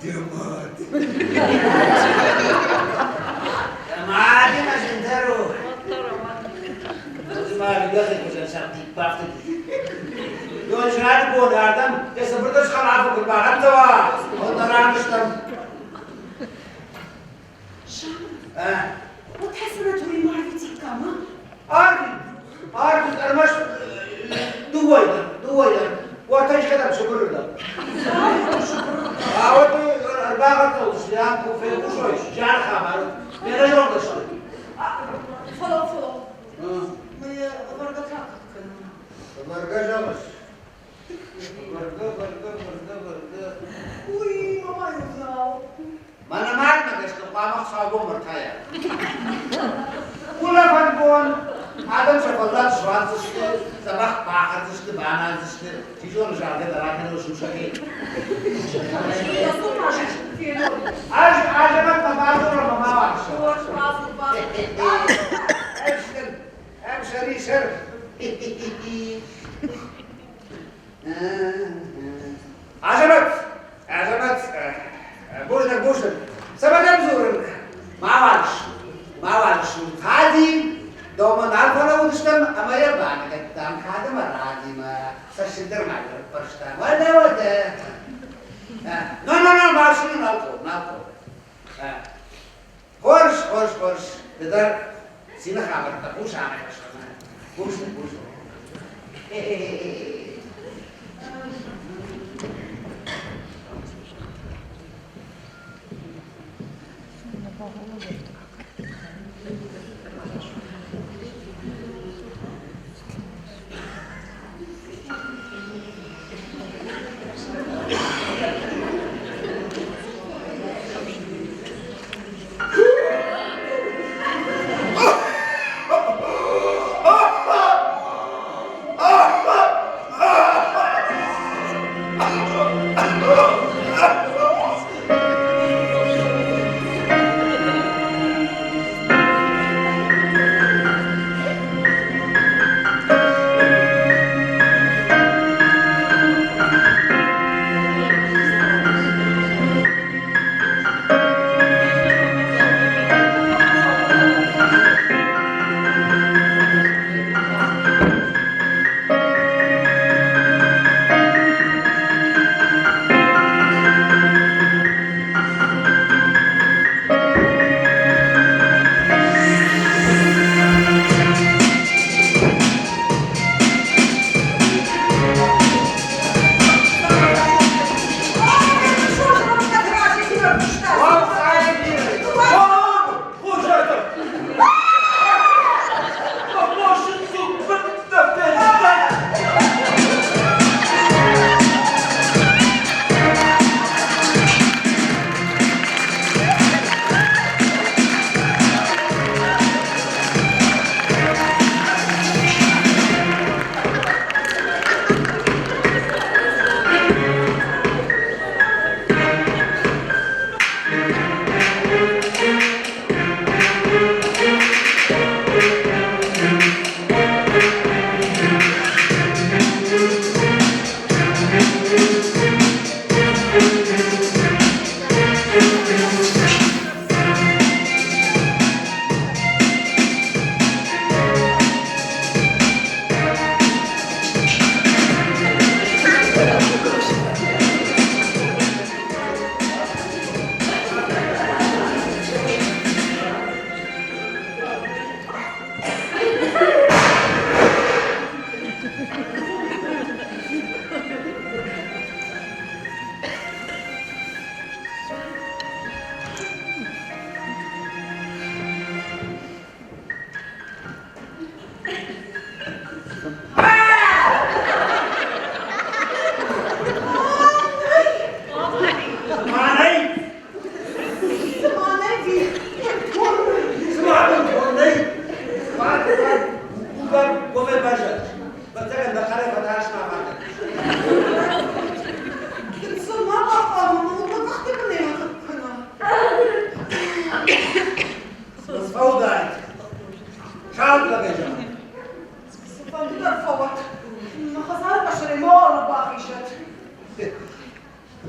Дӕ мад. Дӕ мадимӕ зындӕр у. Ма йӕхи хуызӕн сӕхти бафтыди. Ёзрады бон ардӕм йӕ цыбырдӕр схӕлафы куыд бахӕццӕ уа, уӕд нӕ ран стӕм. Шам, вот та санаторий арвитиккам, а? Арвит, арвит, ӕрмӕст дыууӕйы дӕр, дыууӕйы дӕр. Уӕртӕ искӕдӕм Сыбыры дӕр. Ауӕд ӕрбахӕццӕ уыдзысты, ам куы фехъусой зианы хабар, ме нӕзонгӕ сты. Фӕлӕуу, фӕлӕуу. Мӕ вӕргӕ та куыд кӕнон? Вӕргӕ зӕгъыс? Вӕргӕ, вӕргӕ, вӕргӕ, вӕргӕ. Уый мама узнал. Мӕнӕ мадмӕ гӕсгӕ хъуамӕ хуыцаубон ӕртайа. Улӕфӕн бон адӕм сӕ фӕллад суадздзысты, дзӕбӕх бахӕрдзысты, баназдзысты, чи зоны, заргӕ дӕр акӕной сусӕгӕй. Ӕз азӕмӕтмӕ бадзурон ӕмӕ ма уарзон. Ӕмсӕрисӕр. Азӕмӕт, Азӕмӕт, бузныг, бузныг. Цӕмӕ дӕм дзурын? Ма уарз, ма уарз. Хади, дӕумӕ нал фӕлӕууыдыстӕм ӕмӕ йӕ баныгӕдтам кад ӕмӕ радимӕ. Цӕссыг дӕр ма ӕрыппӕрстам. Уӕдӕ, уӕдӕ. Но, но, но, машинӕ нал хъӕуы, нал хъӕуы. Хорз, хорз, хорз. Ды дӕр цины хабӕрттӕ хъус амӕй фӕстӕмӕ. Бузныг, бузныг.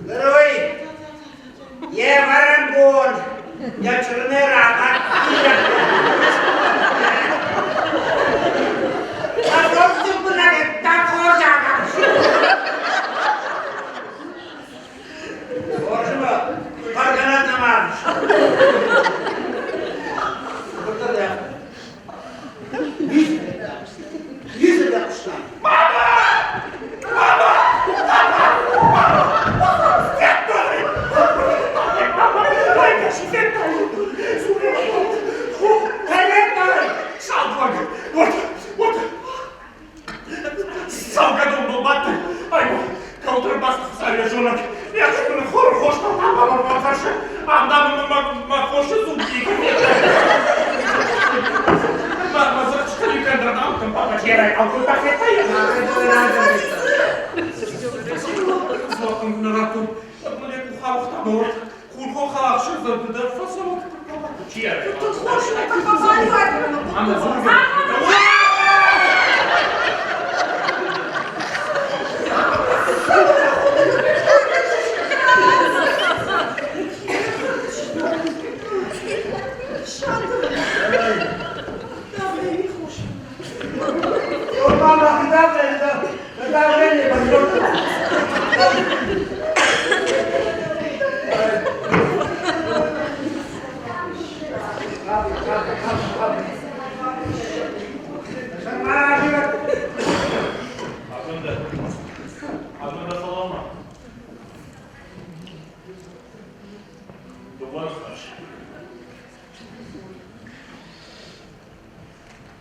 Ныр уый йе вӕрӕн бон йӕ чырыны рабадти. Хорзмӕ, хъӕргӕнӕн нӕма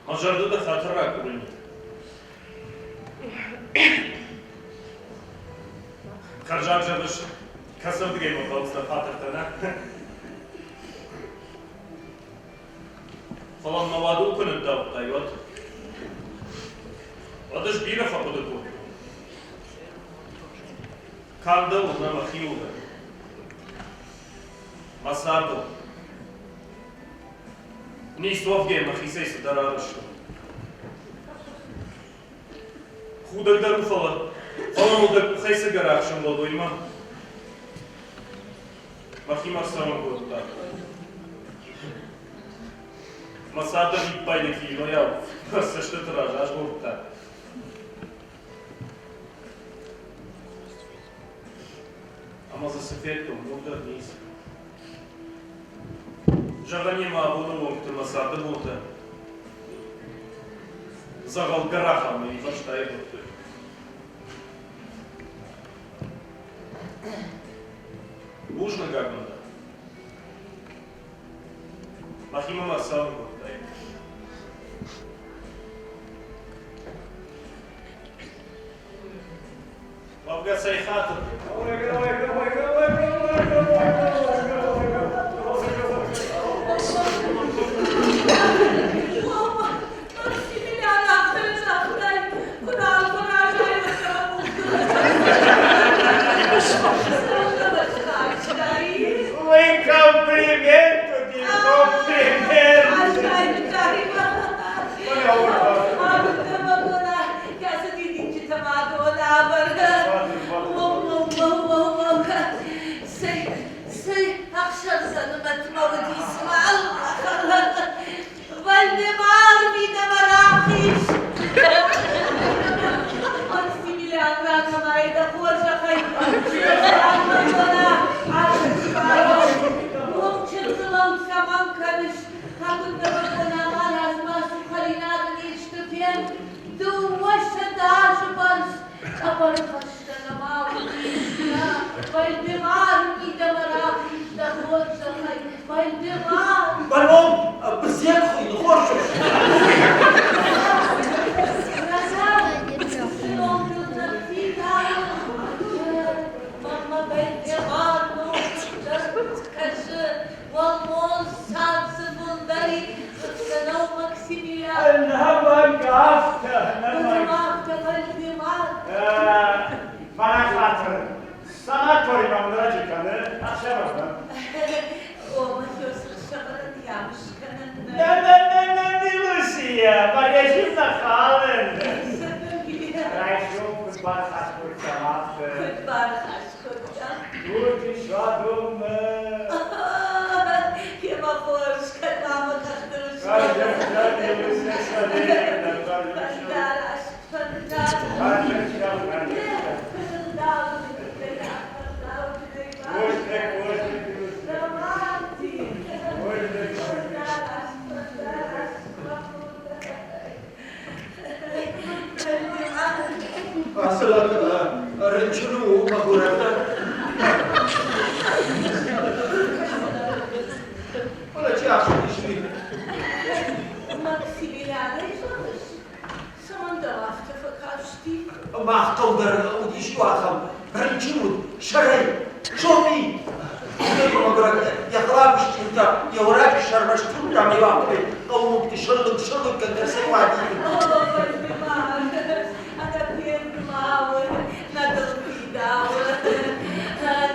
Мӕ зӕрдӕ дӕ хатыр ракурын. Хӕрзаг зӕгъыс, кӕцырдыгӕй мӕ хъӕуынц дӕ хатыртӕ, нӕ? Фӕлӕ мӕ уадул куы ныддаудтай, уӕд? Уӕд ӕз бирӕ фӕхъуыды кодтон. Канд дӕуыл нӕ, мӕхиуыл дӕр. Мӕ цардыл. Ницы уӕвгӕ мӕхицӕй цыдӕр арӕзтон. Худӕг дӕр у, фӕлӕ, фӕлӕ мыл дӕ къухӕй цы гӕрах сӕмбӕлд, уый-ма мӕхимӕ рцӕуын кодта. Мӕ царды виппайды кинойау мӕ цӕстыты раз азгъордта. Ӕмӕ дзы цы федтон, уым дӕр ницы. Зӕгъӕн ма абоны онгты мӕ царды бонтӕ дзӕгъӕл гӕрахау мӕ фӕстӕ аивгъуыдтой. Бузныг, Агуындӕ. Мӕхимӕ ма цӕуын кодтай. Уӕвгӕ цӕй хатыр? Уый комплимент уыди, комплимент! Вальдемар мидӕмӕ рахиз! Максимилиан ракӕнай дӕ хорзӕхӕй! Уым чындзылӕуд цӕмӕн кӕныс? Хӕкуындӕвӕггон ӕмӕ размӕ сухаринаг низты фен, 200 азы бӕрц къӕбӕрхӕстӕ нӕма уыдис, нӕ, Вальдемар мидӕмӕ рахиз дӕ хорзӕхӕй, Вальдемар! Мӕ ном Бызег хуыйны, хорз ус. Цы ном дыл нӕ фидауы, мӕнмӕ Вальдемар ном дӕр кӕсы. Уӕлмонц садзы бундари фыцгӕнӕу Максимилиан. Ӕнӕмӕнг афтӕ, ӕнӕмӕнг. Афтӕ Вальдемар. Мӕнӕ хатыр, санаторимӕ мын раджы кӕны ӕхсӕвӕрмӕ. О, мӕхи ӕхсӕвӕрӕн ямыс кӕнӕн нӕй. На-на-на-на, Милусия, порежем на хален. Райсом куыд баныхас кодтам, афтӕ. Куыд баныхас кодтам? Фӕндараст, фӕндараст. Ацы лӕг рынчын у, мӕгуырӕгдӕр. Фӕлӕ чи ӕхсидис уый? Максимилианӕй зӕгъыс? Цӕмӕн дӕм афтӕ фӕкасти? Мах хъӕу дӕр уыдис иу ахӕм, рынчын уыд, сӕрӕй, Софи! Мӕгуырӕг йӕ хъӕлӕбы стъилтӕ йӕ уӕраджы сӕрмӕ стылдта ӕмӕ йӕ афтӕмӕй хъӕууынгты сыллыг-сыллыггӕнгӕ ӕрцӕйуади.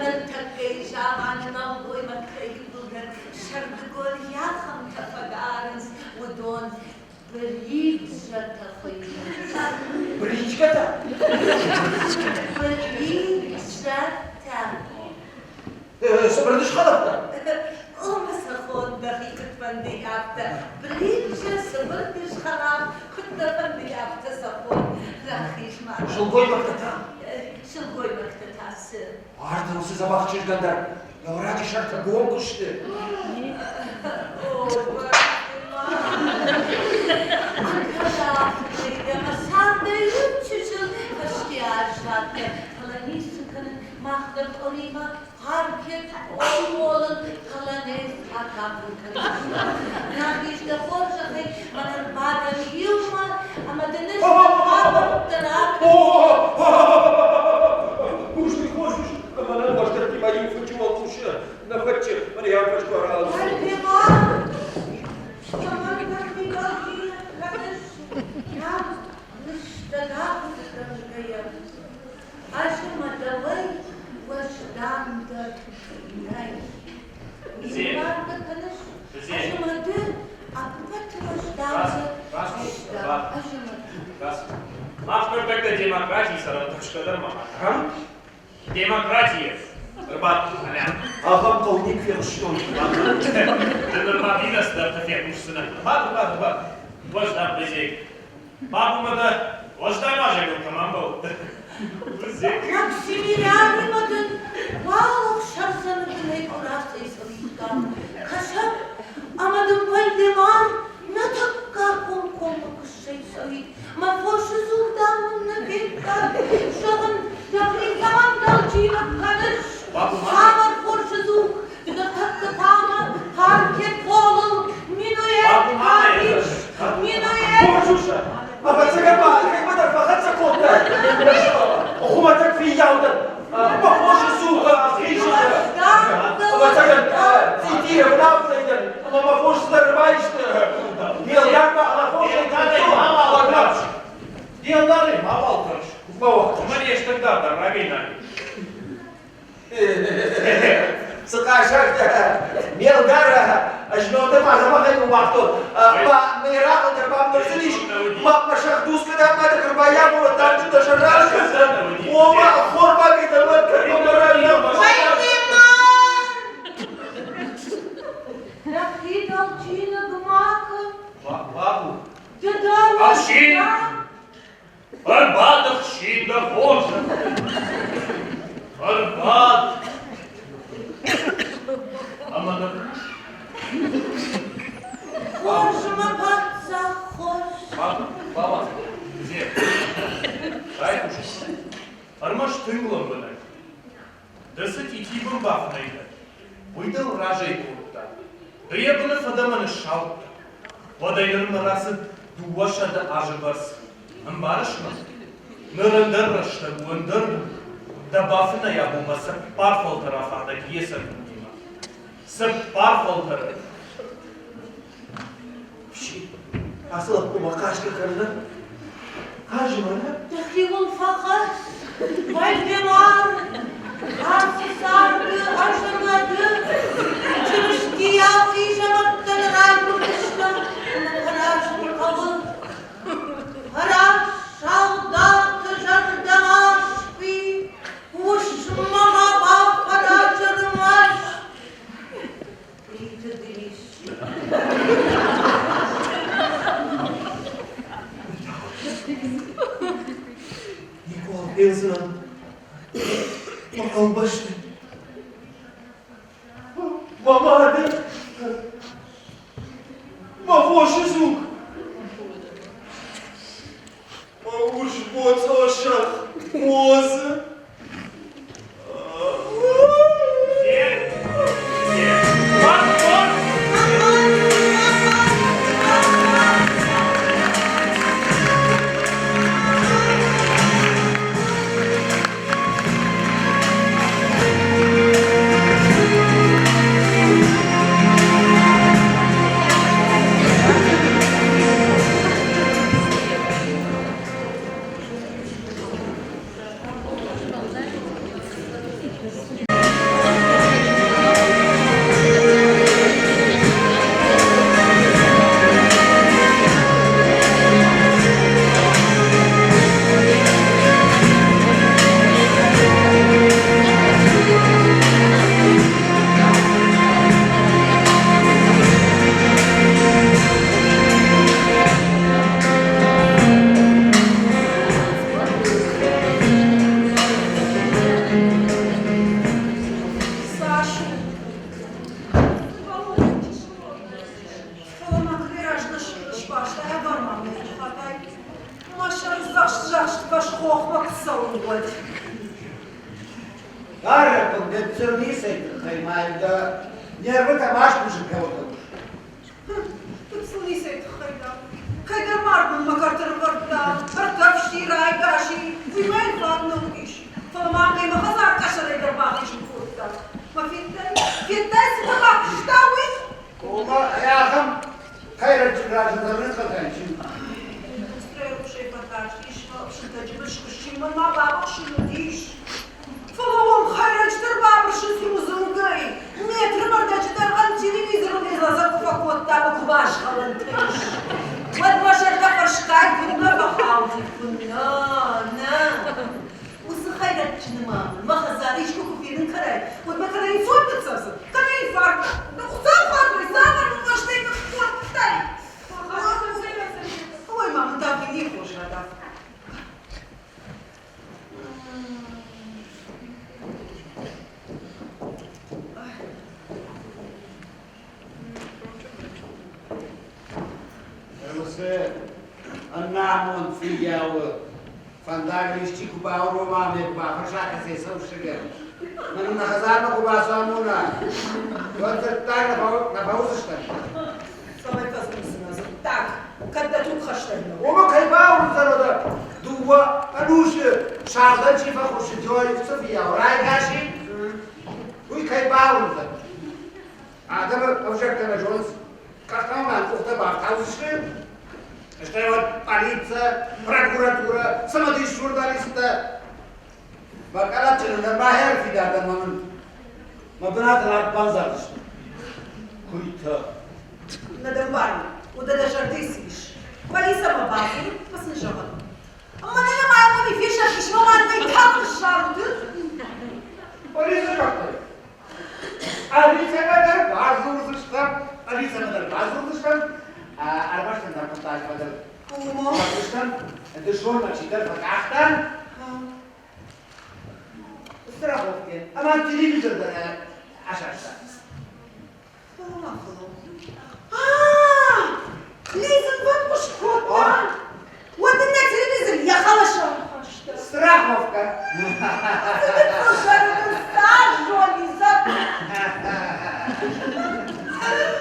Ныртӕккӕйы заманы нӕлгоймӕгтӕ иууылдӕр сӕрдыгон йӕхӕмтӕ фӕдарынц, уыдон Бричкӕтӕ хуыйнынц. Бричкӕтӕ? Бричкӕтӕ. Цыбырдыс хӕлӕрттӕ? Омӕ сӕ хон дӕхи куыд фӕнды, афтӕ. Бричкӕ, цыбырдыс хӕлаф, куыд дӕ фӕнды, афтӕ сӕ хон. Рахиз ма. Сылгоймӕгтӕ та? Сылгоймӕгтӕ та цы? Ардӕм уыцы дзӕбӕх чызгӕн дӕр йӕ уӕраджы сӕртӕ гом куы сты. Цардӕй чысыл фӕсте аззадтӕ, фӕлӕ ницы кӕнын, мах дӕр къуыримӕ паркет пъолын полонез акафын кӕндзыстӕм. Рахиз дӕ хорзӕхӕй, мӕн ӕрбадӕм иумӕ ӕмӕ дын ӕз хабӕрттӕ ракӕн. Бузныг хорз ус, ӕмӕ нӕ уӕздӕттимӕ иу фынджы уӕлхъус нӕ фӕччы, мӕнӕ йӕ фӕсдуар Вальдемар, цӕмӕн дӕхи дӕлджиныг кӕныс? Нӕм лыстӕг ахъуыды кӕнгӕйӕ, ӕз ӕмӕ дӕуӕй уӕздандӕр нӕй. Ӕмбаргӕ кӕныс, ӕз ӕмӕ ды ӕппӕт уӕздандӕр стӕм, ӕз ӕмӕ ды. Мах ныртӕккӕ демократийы сӕрыл тыхсгӕ дӕр ма кӕнӕм. Демократийы ӕрбадт ӕмӕ. Ахӕм хъӕу никуы фехъуыстон. Ды нырма бирӕ цыдӕртӕ фехъусдзынӕ. Бад, бад, бад. Уӕздан Бызег. Бабумӕ дӕ уӕздан уазӕгыл кӕм амбӕлдтӕ? Бызег. Максимилианимӕ дын уал ӕхсӕрдзӕны бынӕй куы рацӕйцӕуиккам. Кӕсӕм, ӕмӕ дын Вальдемар нӕ тӕккӕ комкоммӕ куы ссӕйцӕуид. Мӕ фосы дзуг, дам, мын нӕ федтай. Зӕгъын, дӕхи цӕмӕн дӕлджиныг кӕныс? Цавӕр фосы дзуг? Ды ныртӕккӕ та мӕ паркет пъолыл минуэт кафис, минуэт. Хорз ӕвӕццӕгӕн ма кӕимӕдӕр фӕхӕццӕ кодтай. Хуымӕтӕг фыййау дӕн. Мӕ фосы цух хизын. Ӕвӕццӕгӕн, цъитийы бынатӕй дӕн, ӕмӕ мӕ фос цыдӕр ӕрбаисты. Ме лдармӕ ӕмӕ фосӕй Мауал Де лдарӕй мауал тӕрс. Уымӕн йе стӕгдар дӕр рагӕй нал ис. Цы къӕсӕртӕ, ме лдар, ӕз нондӕр ма дзӕбӕхӕй ныууагътон. Ма ме рагъыл дӕр бамбӕрзын ис, ма мӕ сӕгъдусгӕ дӕр ма дӕр ӕрбаййафон, дӕр дын дӕ сӕр раскӕндзӕн. Ома, хормагӕй дӕр уӕд кӕнон мӕ Вальдемар! Дӕхи дӕлджиныг ма кӕн. Бабу. Ды дӕр Ӕхсин! Ӕрбад, ӕхсин, дӕ хорзӕх! Ӕрбад! Ӕмӕ ныр Хорз, мӕ паддзах, хорз. Баба, Зе, райхъус. Ӕрмӕст тынг лӕмбынӕг. Ды цы тъитибын бафынӕй дӕ, уый дыл разӕй кодта. Ды йӕ быны фӕдӕмӕ ныссаудта. Уӕдӕй нырмӕ рацыд 200 азы бӕрц. Ӕмбарыс мӕ? Ныр ӕндӕр рӕстӕг у, ӕндӕр дуг. Дӕ бафынӕй абонмӕ цыппар фӕлтӕр афардӕг йе цӕг дунемӕ. Цыппар фӕлтӕры! Ацы лӕппумӕ хъазгӕ кӕнынӕн хъазы мӕнӕ. Дӕхиуыл фӕхӕц, Вальдемар, ацы царды ӕз ӕмӕ ды Чырыстийау хъизӕмӕрттӕн райгуырдыстӕм ӕмӕ фӕразын хъӕуы. Фӕраз салдаты зӕрдӕмӕ схи, уысммӕ ма бафӕраз ӕрмӕст. Плиты Грис. Фосы дзуг! Мӕ урс боцъо сӕгъ мозы. Цас у? Фӕлӕ ма кӕй раз нӕ сбаста, ӕгӕр ма мӕ хатӕй. Мӕ сӕр дзӕхст-дзӕхст фӕсхохмӕ куы цӕуын, уӕд. Барӕпыл гыццыл ницӕй тыххӕй ма йын дӕ нервытӕ ма скусын кӕуыл. Гыццыл ницӕй тыххӕй дӕр. Кӕйдӕр мард мын мӕ кӕрты рывӕрдта, ӕртӕфсти, райгас и, уый ма йын фаг нӕ уыдис. Фӕлӕ ма мӕ мӕ хӕдзар къӕсӕрӕй дӕр бахизын кодта. Мӕ федтай, федтай, цытӕ бакуыста, уый? Ома, ахӕм хӕйрӕджы разы дӕр чи Индустрийы рухсӕй фӕтарстис, сынтӕджы бын схуысси, мӕнмӕ бабыхсын уыдис. Фӕлӕ уӕм хӕйрӕджыты рбабырсынц рудзынгӕй. Метры мӕрдӕджы дӕргъӕн телевизорыл лӕдзӕг куы фӕкодта ӕмӕ куы базгъӕлӕнтӕ ис, уӕд мӕ зӕрдӕ фӕрсгай куыннӕ фӕхауди, куыннӕ, нӕ. Уыцы хӕйрӕджджыны ма мын мӕ хӕдзары искуы куы фенын кӕнай, уӕд мӕ кӕнӕ инсульт ныццӕвдзӕн, кӕнӕ инфаркт. Хуыцау хатырӕй, цавӕр ныхӕстӕй ныххуырдтай? Ой, ма мын давление хорз радав. Уыцы ӕнамонд фыййауы фӕндагыл исчи куы баурома ӕмӕ куы бафӕрса, кӕцӕй цӕуыс сыгӕн, мӕн нӕ хӕдзармӕ куы бацамона, уӕд дзырддаг нӕ фӕуыдзыстӕм. Цӕмӕй фӕдзурдзынӕ дзырддаг, кӕд дӕ туг хӕстӕг нӕу? Уымӕ кӕй бауырндзӕн, уӕдӕ дыууӕ ӕнусы сӕрдӕн чи фӕхуыссы, уыцы фыййау райгас и, уый кӕй бауырндзӕн. Адӕмы ӕвзӕгтӕ нӕ зонынц, къӕхтӕ ма къухтӕ бафтаудзысты, стӕй уӕд полицӕ, прокуратурӕ, цымыдис журналисттӕ. Бакъалатджыны нырма ӕрфидар дӕн мӕ мын мӕ бынаты арт бандзардзысты. Куыйтӕ. Нӕ дӕ мбарын, уӕдӕ дӕ зӕрдӕйы цы ис? Полицӕмӕ бадзур, ӕмӕ сын зӕгъын. Мӕнӕ нӕ маймули фесӕфтис, мӕ мадмӕ тагъд ссарут. Полицӕ загътой. Полицӕмӕ дӕр бадзурдзыстӕм, полицӕмӕ дӕр бадзурдзыстӕм, ӕрмӕст ӕндӕр хъуыддаджы фӕдыл. Бадзурдзыстӕм, дысон мӕ чидӕр фӕкъахта. Страховке. Ӕмӕ телевизор дӕр асаста. Лизингвӕд кодта. Уӕд ын нӕ телевизор йӕ хъӕлӕсы ӕрхаста. Страховка.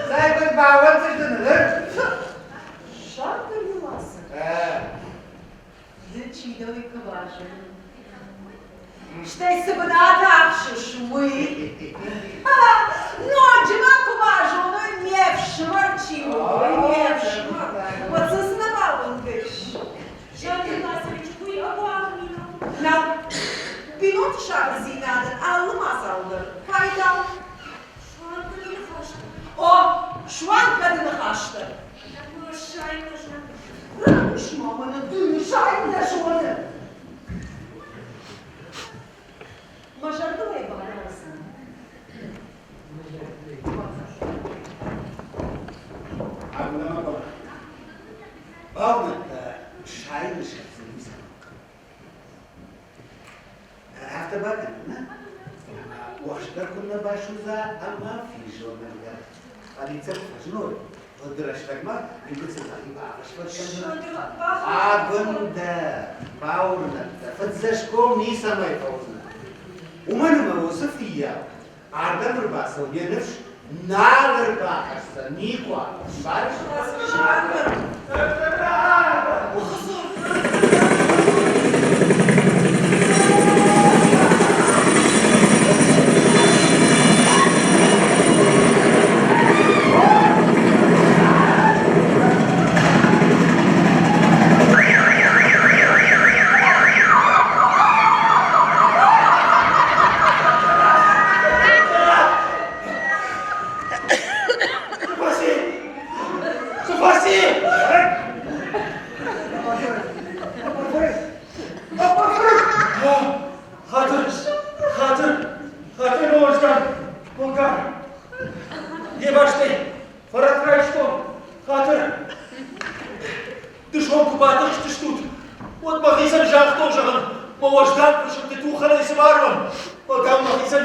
Цӕй куыд бауӕнддзысты ныр? Шаггар Юласы. Ды чи дӕ, уый куы базонин. Стӕй цы бынат ахсыс, уый? Ноджы ма куы базоной, ме фсымӕр чи у, уый ме фсымӕр, уӕд сын цы нӕ бауӕндыс? Жан Власович, уый ӕбуалгъ ми нӕу. Нӕу. Бинонты сабырдзинадӕн алы мадзал дӕр пайда у. Суанг гӕды ныхӕстӕ. О, суанг гӕды ныхӕстӕ. Сайын нӕ зоны. Рахъус-ма мӕнӕ ды, сайын нӕ зоны. Мӕ зӕрдыл ӕй бадардзӕн. Бавнӕлдта сайыны сӕрты ницӕмӕн. Афтӕ бакӕн, нӕ? Ӕмӕ уӕхст дӕр куыннӕ басудза ӕмӕ физонӕг дӕр. Пъӕлицӕ куы фӕзыной, Фӕлӕ рӕстӕгмӕ иугуыцыл дӕхи бафӕсвӕд кӕндзынӕ. Агуындӕ, бауырнӕд дӕ, фыддзӕсгом ницӕмӕй фӕуыдзынӕ. Уымӕн ӕмӕ уыцы фыййау ардӕм ӕрбацӕуын йӕ ныфс нал ӕрбахӕсдзӕн никуы. Ссарыс? Цы фӕци? Хатыр, хатыр, хатыр уӕздан, Булгар. Де бӕстӕй фӕрӕт райстон, хатыр. Дысон куы батыхстыстут, уӕд мӕхицӕн загътон, зӕгъын, мӕ уӕздан фысымты тухӕнӕй цы марон, фӕлтау мӕхицӕн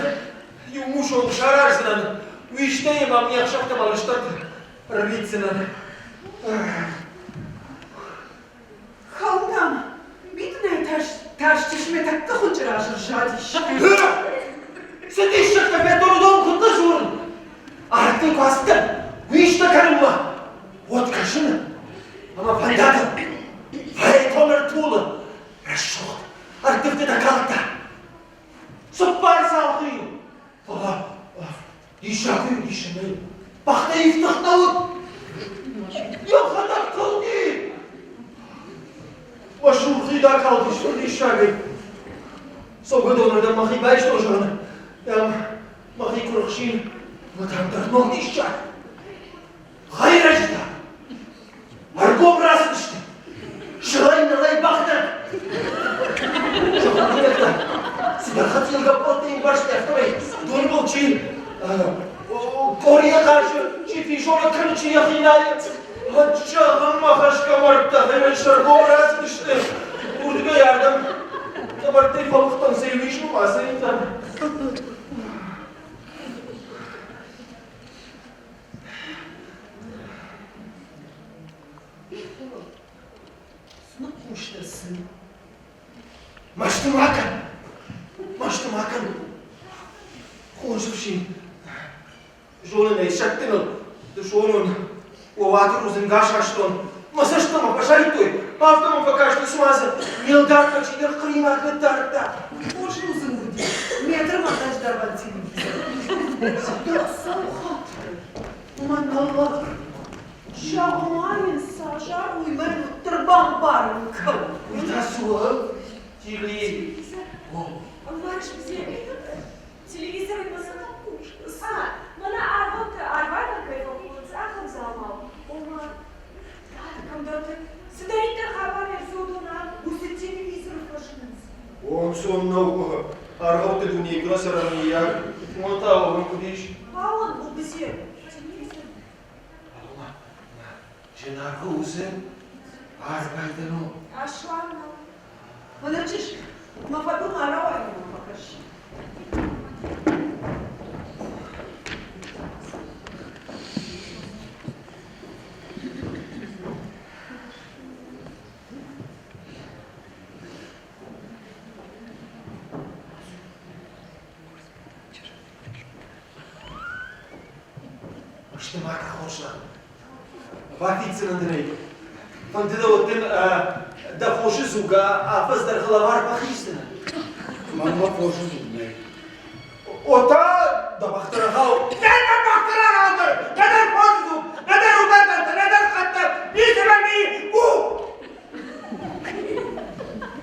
иу мусонг сараздзынӕн, уистӕй мӕм не хсӕвтӕ мӕ лыстӕг ӕрвитдзынӕн. Хӕлдам, митынӕй тарстис мӕ тӕккӕ хуынчъы раз ӕрзадис. Цы диссӕгтӕ федтон, уыдон куыд нӕ дзурын? Арттӕй куы ацыдтӕн, уистӕ кӕнынмӕ, уӕд кӕсын, ӕмӕ фӕндагыл фаэтон ӕртулы рӕсугъд ӕрттывдтытӕ калдта. Цыппар цалхы йыл, фӕлӕ диссаг уый уыдис ӕмӕ йыл бӕхтӕ ифтыгъд нӕ уыд. Йӕхӕдӕг тылди. Мӕ сурхид акалдис фырдиссагӕй. Цӕугӕдонырдӕм мӕхи байстон, зӕгъын, дам, мӕхи куы рыхсин, уӕд ам дӕр ног диссаг. Хӕйрӕджытӕ! Ӕргом рацыдысты! Сылӕй-нылӕй бӕхтӕ! Зӕгъӕнинӕгтӕ, цыдӕр хӕцъил гӕппӕлттӕ иувӕрсты, афтӕмӕй доныбыл чи къорийӕ хъазы, чи физонӕг кӕны, чи йӕхи найы. Зӕгъынмӕ хӕсгӕ мӕрдтӕ хӕйрӕджы сӕргом рацыдысты. Уырдыгӕй ардӕм къӕбӕртӕй фӕлыгътӕн сӕ иу исмы бацӕйдзӕн. Ныхъхъус дӕ цы? Мӕсты ма кӕн! Мӕсты ма кӕн! Хорз ӕфсин, зонын ӕй, сӕттын ыл, дысон уын уӕ уаты рудзынг асастон, мӕ цӕстмӕ мӕ фӕсайдтой, афтӕ мӕм фӕкасти, цыма дзы ме лдармӕ чидӕр хъримаг ныддардта. Хорз рудзынг уыди, метрмӕ раздӕр телевизор. Цӕу хатыр, мӕнӕ лӕг. Зӕгъ-ма йын, цас уый мӕн уӕддӕр бамбарын кӕн. Уый та цы у? Тигли. Ӕмбарыс, телевизоры ма цы хъус? А, мӕнӕ аргъӕуттӕ арвайдӕн кӕй фӕхонынц, ахӕм дзаумау. Ома, кӕмдӕрты цыдӕриддӕр хабар ӕрцӕудон ам, уыцы телевизоры фӕзынынц. Ӕнцон нӕу аргъӕутты дунейы куы нӕ цӕрӕм, мыййаг, уымӕн та уӕвӕн куыд ис? Пауан Бубызер, телевизор. Алма, зынаргъ уыцы арвайдӕн у. Аслан нӕу. Мӕнӕ чызг, мӕ фӕдыл ма рауайынмӕ фӕкӕс. Сты ма хорзӕх. Бафиддзынӕн дын ӕй. Фӕнды дӕ уӕд дын дӕ фосы дзуг афӕдз дӕргъы лӕвар бахиздзынӕн. Мӕнмӕ фосы дзуг нӕй. О та дӕ бӕхтӕрӕгау. Нӕ дӕ бӕхтӕрӕгау дӕр, нӕдӕр фосы дзуг, нӕдӕр угӕрдӕнтӕ, нӕдӕр хъӕдтӕ, ницы мӕм и, у!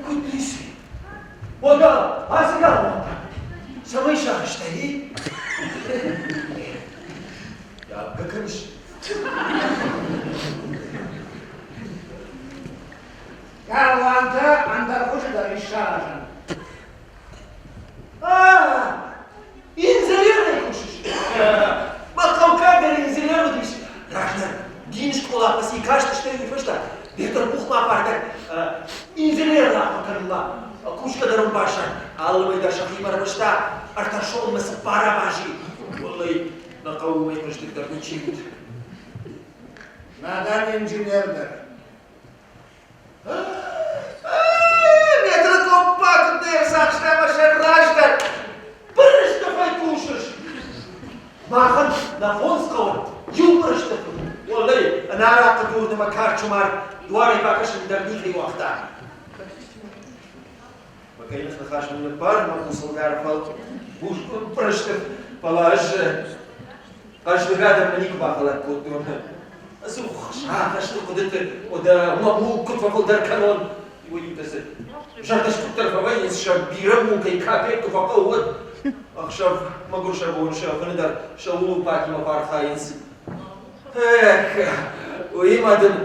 Куыд ницы? Уӕдӕ ацы галуантӕ цӕмӕй сарӕзтай, и? Давгӕ кӕныс? Галуантӕ ӕндӕр хуызы дӕр ис саразӕн. Инженерӕй кусыс? Мӕ хъӕуккаг дӕр инженер уыдис. Раздӕр дин скъола фӕци, кастыстӕй уый фӕстӕ Бетъырбухмӕ афардӕг инженеры ахуыр кӕнынмӕ. Кусгӕ дӕр ын баззад. Алы мӕй дӕр сӕхимӕ ӕрвыста ӕртӕ соммӕ цыппар абази. Уӕллӕй, нӕ хъӕуы уымӕй хъӕздыгдӕр ничи уыд. Нӕдӕр инженер дӕр. Метры къоппа куыд не рцахста ӕмӕ сӕ раздӕр пырыстыфӕй кусыс. Махӕн нӕ фондз хъӕуы иу пырыстыф уыд. Уӕллӕй, ӕнӕарахъхъы дурны мӕ карчы мард дуарӕй бакӕсын дӕр никӕй уагъта. Мӕ къӕйных ныхас мын ныббар, мӕ хъусыл дӕр пырыстыф, фӕлӕ ӕз хъӕздыг адӕммӕ никуы бахӕлӕг кодтон. Ӕдзух сагъӕсты хъуыдыты, уӕдӕ мӕ мулк куыд фӕфылдӕр кӕнон, иуӕй-иутӕ дзы зӕрдӕскъуыддӕр фӕвӕййынц, сӕ бирӕ мулкӕй капекк куы фӕхъӕуы, уӕд. Ӕхсӕв мӕгуыр сӕ бон сӕ фыны дӕр сӕ улупатимӕ фӕархайынц. Эх, уыимӕ дын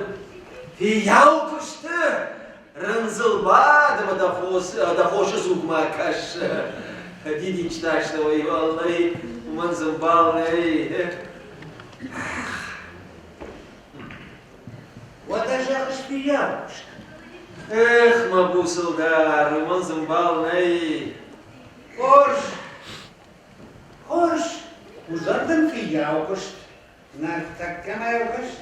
фиййау куысты рындзыл бад ӕмӕ дӕ фосы дзугмӕ кӕс. Дидинджытӕ сты, уый уӕллӕй, уымӕн дзы ӕмбал нӕй. Уӕдӕ зӕгъыс фиййау куыст? Эх, мӕ буц ӕлдар, уымӕн дзы ӕмбал нӕй. Хорз, хорз, уыдзӕн дын фиййау куыст. Ныртӕккӕ мӕ куыст.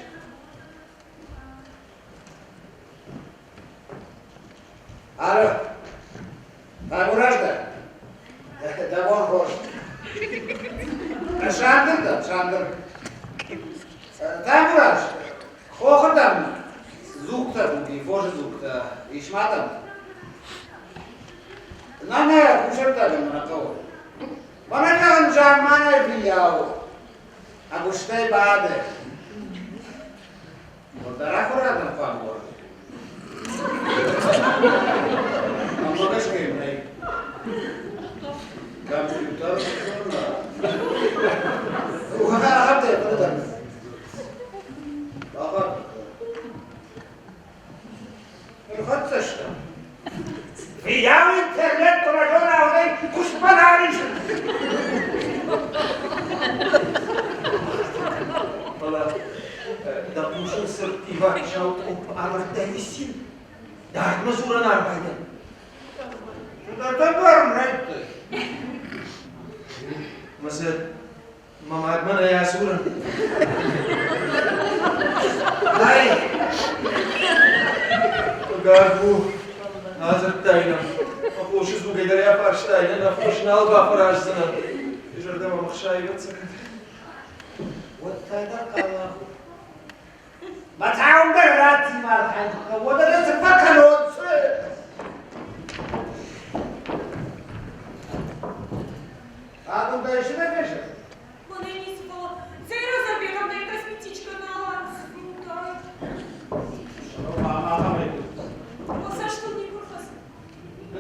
Алло, Таймураз дӕ? Дӕ бон хорз. Сандыр дӕ, Сандыр. Таймураз, хохы дӕм дзугтӕ уыди, фосы дзугтӕ. Ис ма дӕм? Нана, кусӕрттаг нӕ хъӕуы. Мӕнӕ зӕгъын замманай фыййау. Ӕгуыстӕй бады. Уӕлдӕр ахуырадӕн хъуамӕ уа. Мӕнмӕ гӕсгӕ йын нӕй. Компьютер Ахӕмтӕ хъуыды дӕр. Ӕрхӕццӕ стӕм. Фийау интернет куы нӕ зона, уӕд куыстмӕ нал исын. Фӕлӕ дӕ хъусыл сырдтиваг сау къопп ӕвӕрдтай исин. Дардмӕ дзурӕн архайдӕн. Цыдӕртӕ бӕрн райдтай. Мӕ дзы Мӕ мадмӕ нӕ асурын. Ай! Хъыгаг у, адзырдтай нӕм. Мӕ фосы дзугӕй дӕр афарстай, нӕ фос нал бафӕраздзынӕн. Йӕ зӕрдӕ мӕм ӕхсайы, ӕвӕццӕгӕн. Уӕд та дӕр хъӕлӕбу. Мӕ цауын дӕр радтимӕ архайдта, уӕдӕ дӕ цы фӕкӕнон, цы? Адон дӕ цы нӕ фесӕфт? Мӕнӕ ницы, фӕлӕ цӕй разӕрбегам дӕ косметичкӕ нал ацудтаид. Мӕ цӕстыл никуы рхӕцыд.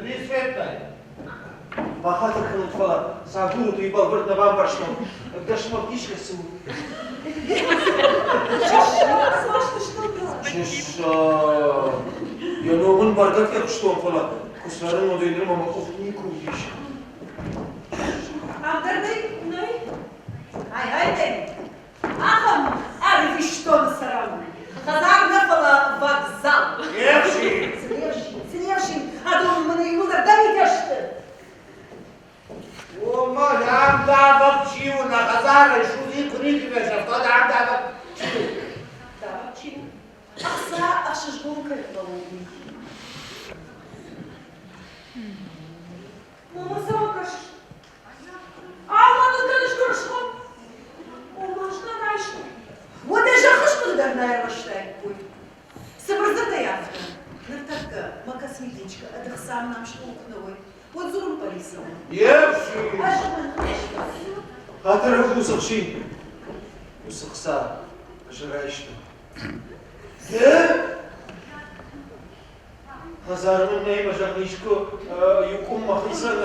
Ницы федтай? Бахатыр кӕнут, фӕлӕ цы агурут, уый бӕлвырд нӕ бамбӕрстон. Дӕсмӕ ӕвдисгӕ цы у? Чысыл. Йӕ ном ын бӕргӕ фехъуыстон, фӕлӕ куы цӕрын, уӕдӕй нырмӕ мӕ къух никуы уыдис. Ам дӕр нӕй? Нӕй. Ай-гъай-гъай. Ахӕм ӕрвистоны цӕрӕм. Хӕдзар нӕ, фӕлӕ вокзал. Не фсин! Цы не фсин, цы не фсин, адон мын иууылдӕр дӕ митӕ сты. Ома, ам давӕг чи у, нӕ хӕдзарӕй судзи куы никуы фесӕфт, уӕд ам давӕг чи у? Давӕг чи у? Ӕхца ӕхсызгон кӕй хъӕуы, уый. Мама цӕмӕ кӕсыс? Ау, мӕныл кӕныс гуырысхо? Ома, ӕз нӕ райстон. Уӕдӕ зӕххы скъуыды дӕр нӕ ӕрвыстаиккой. Цыбыр дзырдӕй афтӕ. Ныртӕккӕ мӕ косметичкӕ ӕдыхсам нӕм стъол куы нӕ уой, уӕд дзурын пъӕлицӕмӕ. Йе фсин! Ӕз ӕмӕ ныхас Хатыры уыцы хсин, уыцы хца ӕз райстон. Ды? Хӕдзары мын нӕй, мӕ зӕгъ, искуы иу къуым мӕхицӕн.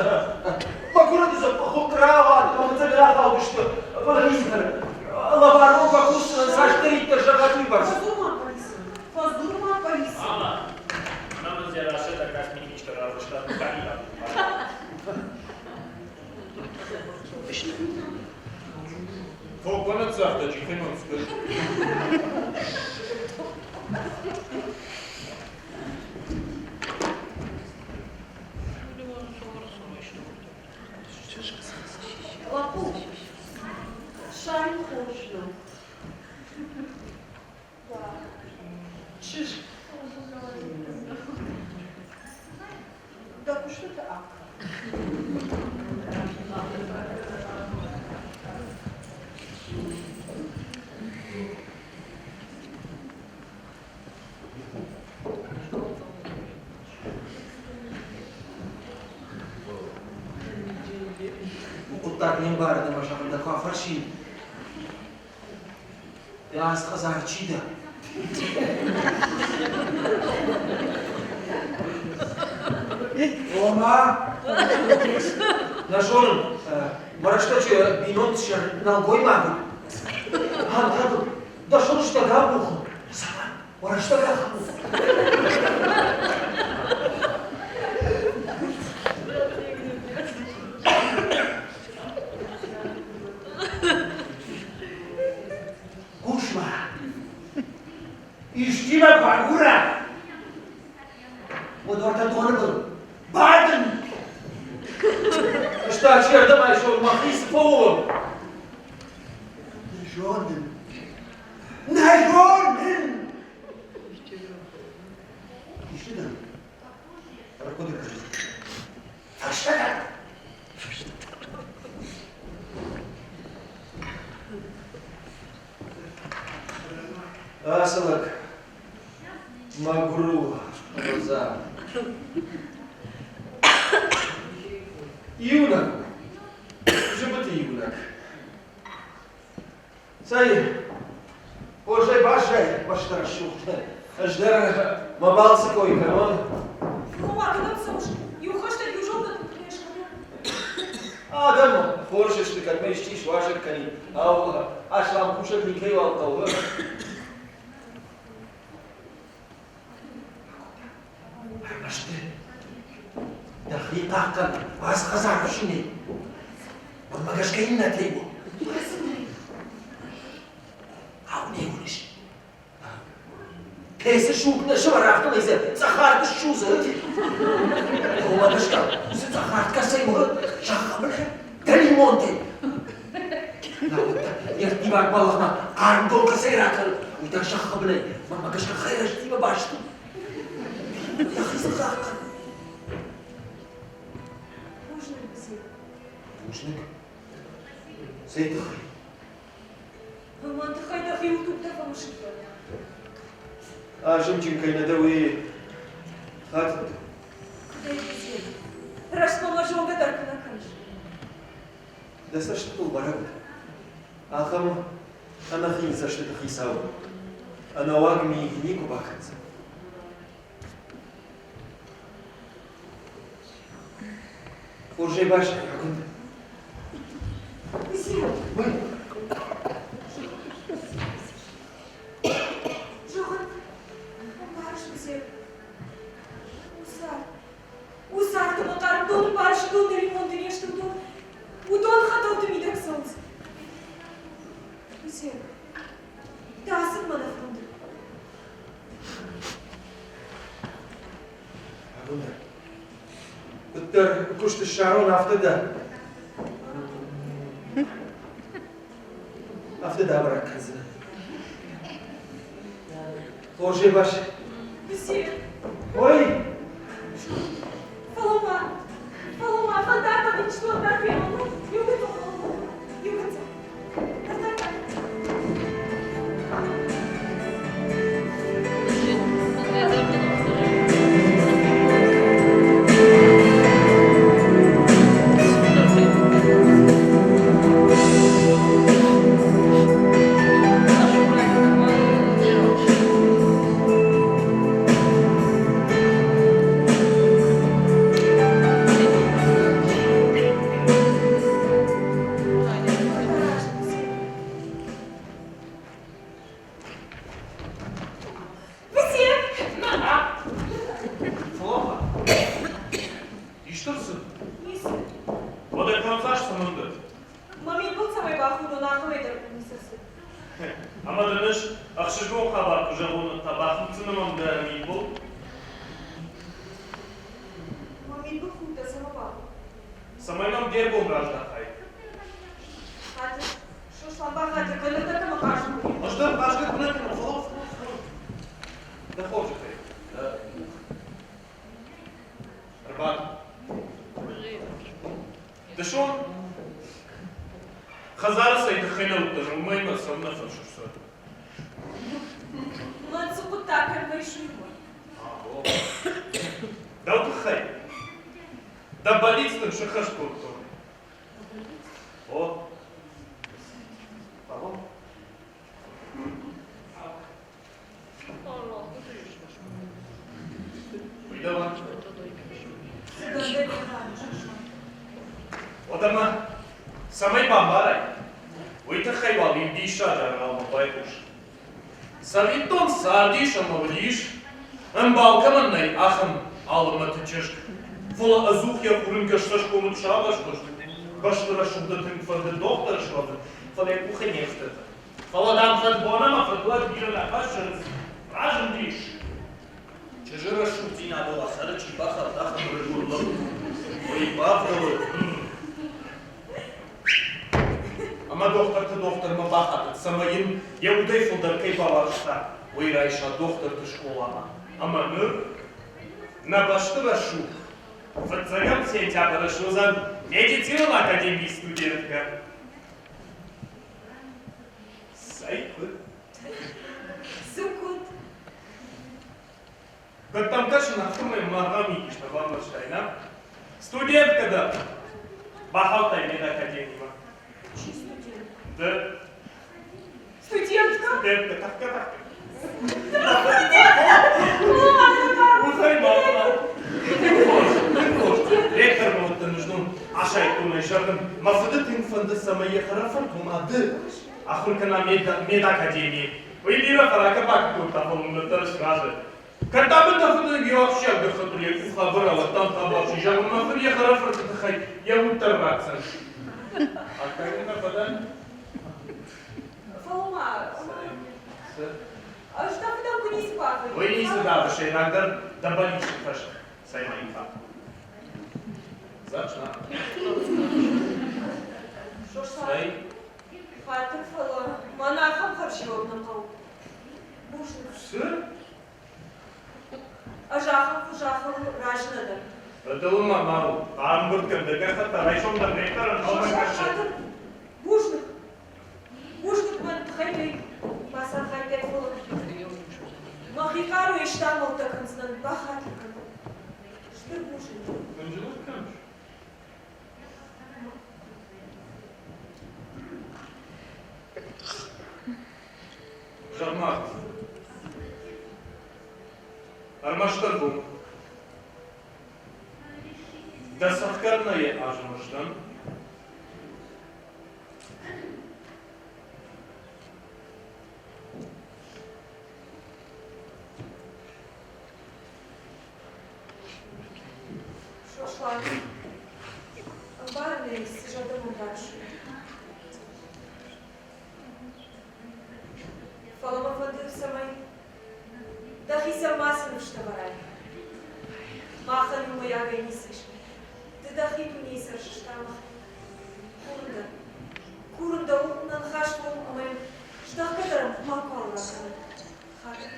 Мӕгуыры дзӕбӕх рауад, ӕмӕ дзы рахаудысты, фӕлӕ ницы кӕны. Лӕварон фӕкусдзынӕн, цасдӕриддӕр зӕгъат, уыйбӕрц. Фӕдзур-ма полицимӕ, фӕдзур-ма полицимӕ. Мама, мӕ мын Дзерассӕ дӕ косметичкӕ рарвыста дуканийы. Фокла ныццагъта джихӕй Лӕппу, сайын хорз нӕу. не мбарын ӕмӕ зӕгъын дӕ куы афӕрсин, ды ацы хӕдзары чи дӕ? Ома, нӕ зонын, мӕ рӕстӕджы бинонты сӕр нӕлгоймаг уыд. Ам дӕ сылыстӕг абухы. Цӕмӕн? Мӕ рӕстӕг ахӕм у. Хъус-ма, исчи мӕ куы агура, уӕд уӕртӕ доны был бадын. Ӕз та чердӕм айсон мӕхи цы фӕуон? Нӕ зонын. Нӕ зонын! Исты дӕм ӕрхъуыды кӕныс? Фӕстӕдӕр. Ацы лӕг мӕгуыр у, ӕвӕдза. Иунӕг у. Зыбыты иунӕг. Цӕй, хорзӕй баззай, бӕстӕрӕсугъд. Ӕз дӕр мӕ балцы кой кӕнон. Ома, кӕдӕм цӕуыс? Иу хӕстӕг, иу зонгӕ куы не скӕна. Адӕм хорз сты, кӕд мӕ исчи суазӕг кӕнид. Ау, аслам кусӕг никӕйуал хъӕуы. Ӕрмӕст ды дӕхи хъахъхъӕн, уадз хӕдзары фсинӕй. Мӕнмӕ гӕсгӕ иннӕтӕй у. Ау, не уыныс? Пецы суг нӕ сывӕр, афтӕмӕй дзы цъӕхарт ссудзы. Уымӕ гӕсгӕ уыцы цъӕхарт кӕцӕй у? Зӕххы дӕлимонтӕй. Науӕд та йе рттиваг бӕлӕгъмӕ хъарм дон кӕцӕй ракӕны, уый дӕр зӕххы бынӕй, мӕнмӕ гӕсгӕ хӕйрӕджытимӕ баст у. Йӕхи дзы хъахъхъӕн. Бузныг, Бзир. Бузныг? Цӕй тыххӕй? Мӕн тыххӕй дӕхиуыл тугтӕ фӕмысыдтӕ. Азымджын кӕй нӕ дӕ, уый хатыд. Куыдӕй, Бзир? Рӕстмӕ мӕ зонгӕ дӕр куы нӕ кӕныс. Дӕ цӕстытыл бӕрӕг уыд, ахӕм ӕнӕхин цӕстыты хицау ӕнӕуаг ми никуы бакӕндзӕн. Хорзӕй баззай, Агуындӕ. Ой. Зӕгъын, ӕмбарыс, Бзер, у У царды мӕ хъарм доны барсы доны ремонты не сты уыдон. Уыдон хӕтӕлты мидӕг цӕуынц. Усе, дӕ ацыд мӕ нӕ фӕнды. Агуындӕ, куыддӕр куыст ссарон, афтӕ дӕ афтӕ дӕ абӕрӕг кӕндзынӕн. Хорзӕй баззай. Бзер. Ой! Фӕлӕ-ма, фӕлӕ-ма, фӕндагмӕ дын стон дӕр фенон. Иу гыццыл фӕлӕуу, иу гыццыл. Ӕртӕккӕ. Исты рцыд? Ницы. Уӕдӕ кӕндзас цӕмӕн дӕ? Мӕ мидбыл цӕмӕй бахудон, ахӕмӕй дӕр ницы рцыд. Ӕмӕ дын ӕз ӕхсызгон хабар куы зӕгъон, та бахуддзынӕ мӕм дӕ мидбыл? Мӕ мидбыл худтӕ цӕмӕ бахудт? Цӕмӕй мӕм де ргом раздахай. Хатыр, Сослан бахатыр кӕн, ныртӕккӕ мӕ хъазын у. Ӕз дӕм хъазгӕ куы нӕ кӕнын, фӕлӕуу, фӕлӕуу, фӕлӕуу. Дӕ хорзӕхӕй, дӕ къух. Ӕрбад. Дысон хӕдзары цӕй тыххӕй нӕ уыдтӕн, уымӕй мӕ цӕуылнӕ фӕрсыс, сэр? Мӕн цы хъуыддаг кӕм ис, уый. Дӕу тыххӕй. Дӕ бӕллиц дын сыххӕст кодтон. О, Алло. Уый дӕуӕн. Уӕдӕ мӕ цӕмӕй бамбарай, уый тыххӕй уал иу диссаджы аргъаумӕ байхъус. Цӕвиттон, цардис ӕмӕ уыдис, ӕмбал кӕмӕн нӕй, ахӕм алымӕты чызг. Фӕлӕ ӕдзух йӕ хурынгӕс цӕсгомыл сагъӕсхуыз, бӕсты рӕсугъды тынг фӕнды дохтыр суӕвын, фӕлӕ йӕ къухы не фтыд. Фӕлӕ, дам, фыдбон ӕмӕ фыдлӕг бирӕ нӕ хӕссынц, разындис. Чызджы рӕсугъддзинадыл ӕхсӕры чи бахатт, ахӕм ӕрыгон лӕппу. Уый бавдӕлы. Ӕмӕ дохтырты дохтырмӕ бахатыд, цӕмӕй йын йӕ удӕй фылдӕр кӕй бауарзта, уый райса дохтырты скъоламӕ. Ӕмӕ ныр нӕ бӕсты рӕсугъд фыццӕгӕм сентябры суыдзӕн медицинон академийы студенткӕ. Цӕй куыд? Цы куыд? Куыд дӕм кӕсын, афтӕмӕй маргъӕн мидис нӕ бамбӕрстай, нӕ? Студенткӕ дӕ! Бахаудтай медакадемимӕ. Чи студент? Ды. Студентка? Студентка, тӕхгӕ-тӕхгӕ. Уыцӕй ма Тынг хорз, тынг хорз. Ректормӕ уыдтӕн знон, асайдтон ӕй, зӕгъын, мӕ фыды тынг фӕнды, цӕмӕй йӕ хӕрӕфырт уыма ды. Ахуыр кӕна медакадемийы. Уый бирӕ фӕракӕ-бакӕ кодта, фӕлӕ мын уӕддӕр сразы. Кӕд дӕ мын дӕ фыды йе ахсджиаг гӕххӕттыл йӕ къух авӕра, уӕд дӕм табуафси, зӕгъын, мӕ фыд йӕ хӕрӕфырты тыххӕй йӕ уд дӕр ратдзӕн. Аккаг ын нӕ фӕдӕн? Фӕлӕ ма, ӕз дӕ фыдӕн куы ницы бавӕййын. Уый ницы давы, сӕйрагдӕр дӕ бӕллицты фӕстӕ. Цӕй ма иу хатт. Зачна. Сослан, хатыр, фӕлӕ мӕн ахӕм хӕрзиуӕг нӕ хъӕуы. Бузныг. Цы? Ӕз ахӕм хуыз ахуыр разы нӕ дӕн. Ӕдылы ма ма у. Ӕмбырд кӕн дӕ гӕххӕттӕ, райсом дӕр ректорӕн ӕлмӕ кӕсы. Бузныг. Бузныг мӕн тыххӕй кӕй бацархайдтай, фӕлӕ мӕхи хъаруйӕ стамӕлттӕ кӕндзынӕн, бахатыр кӕн. Стыр бузныг. Хынджылӕг кӕныс? Зӕгъ-ма, ӕрмӕстдӕр уым. Дӕ цӕхгӕр нӕ азымы стӕм. Сослан, ӕмбарын ӕй, цы зӕрдӕ мӕм райсы. Фӕлӕ мӕ фӕнды, цӕмӕй дӕхицӕн мацы ныфстӕ вӕрай. Махӕн иумӕйагӕй ницы ис. Ды дӕхи дунейы цӕрыс ӕмӕ курын дӕ. Курын дӕ, нӕ ныхас фӕу ӕмӕ йын здӕхгӕ дӕр макуал ракӕнӕд. Хатыр.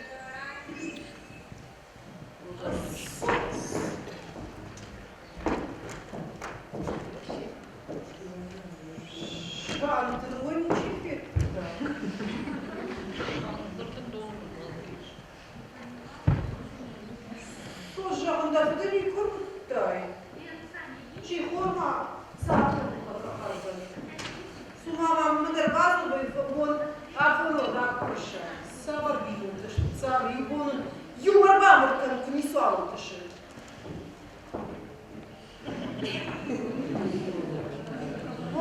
Сандро ничи федта. Со зӕгъын, дӕ фыды никуы уыдтай? Сихормӕ цавӕр фӕхӕрдзӕн? Цума мӕм мын ӕрбадзурой, фӕбон афоныл ракуса. Цавӕр бинонтӕ сты, цавӕр иу бон иу ӕрбамырд кӕн, куы ницуал уыдысы.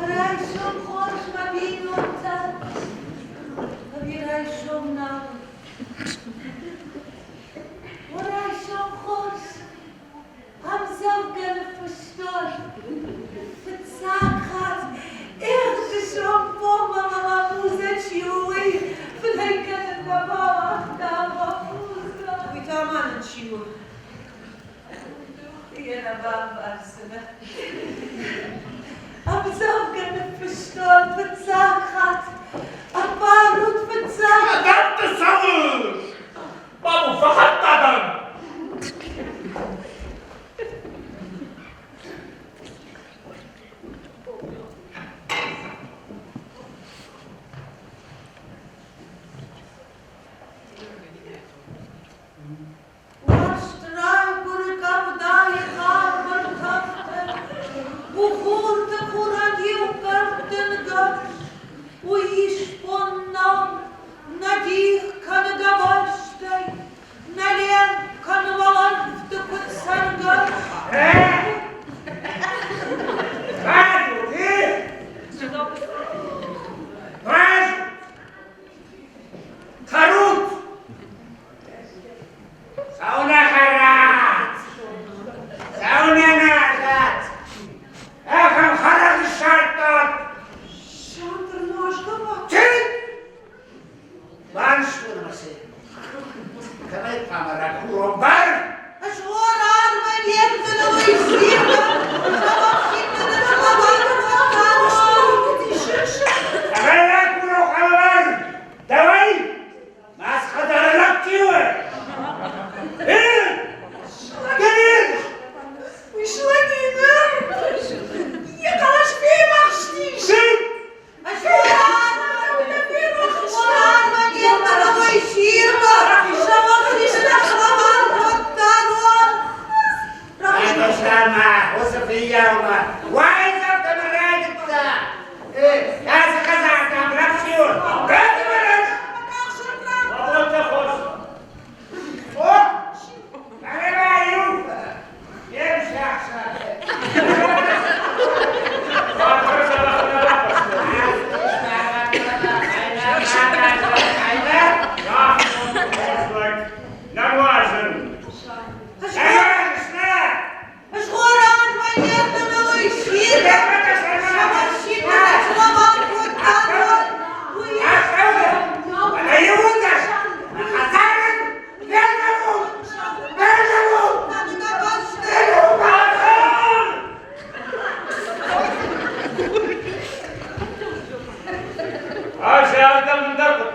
Райсом хорз, мӕ бинонтӕ, ӕви райсом нал? Райсом хорз, ӕмдзӕвгӕ ныффыстон. Фыццаг хатт ӕхсызон бонмӕ мӕ музӕ чи у, уый фынӕй кӕнын нӕ бауагъта мӕ музӕ. Уый та ма нын чи у? Йӕ нӕ бамбардзынӕ. Ӕмдзӕвгӕ ныффыстон фыццаг хатт. Ӕмбарут фыццаг. Дӕтты цӕуыс! Бабу, фӕхатта дӕн! Уарзт райгуыры къӕвдайы хъарм ӕртӕхты.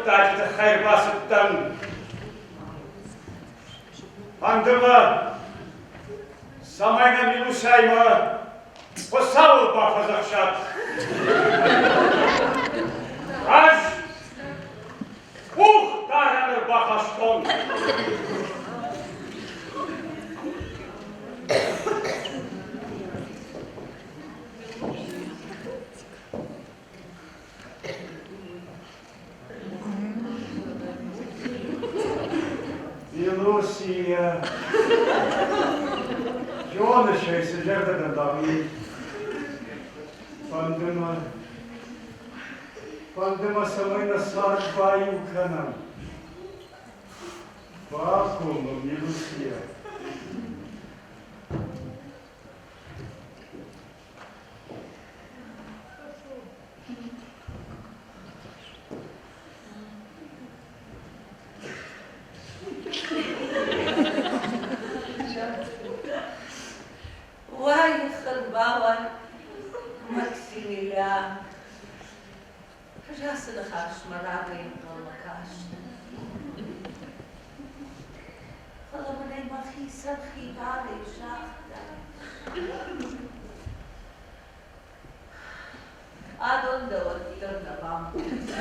хъуыддаджы тыххӕй ӕрбацыдтӕн. Фӕнды мӕ, цӕмӕй нӕ Милусяймӕ Хуыцауыл бафӕдзӕхсат. Ӕз къухдарӕн ӕрбахастон. Милусия, зоныс ӕй, цы зӕрдӕ дӕ дарын. Фӕнды мӕ, фӕнды мӕ, цӕмӕй нӕ цард баиу кӕнӕм. Бакомы, Милусия. Уайых ӕрбауай, Максимилиан. Ӕз ацы ныхасмӕ рагӕй ӕнхъӕлмӕ кастӕн. Фӕлӕ мын ӕй мӕхицӕн хибарӕй загътай. Адон дӕ уӕддӕр нӕ бамбардзысты.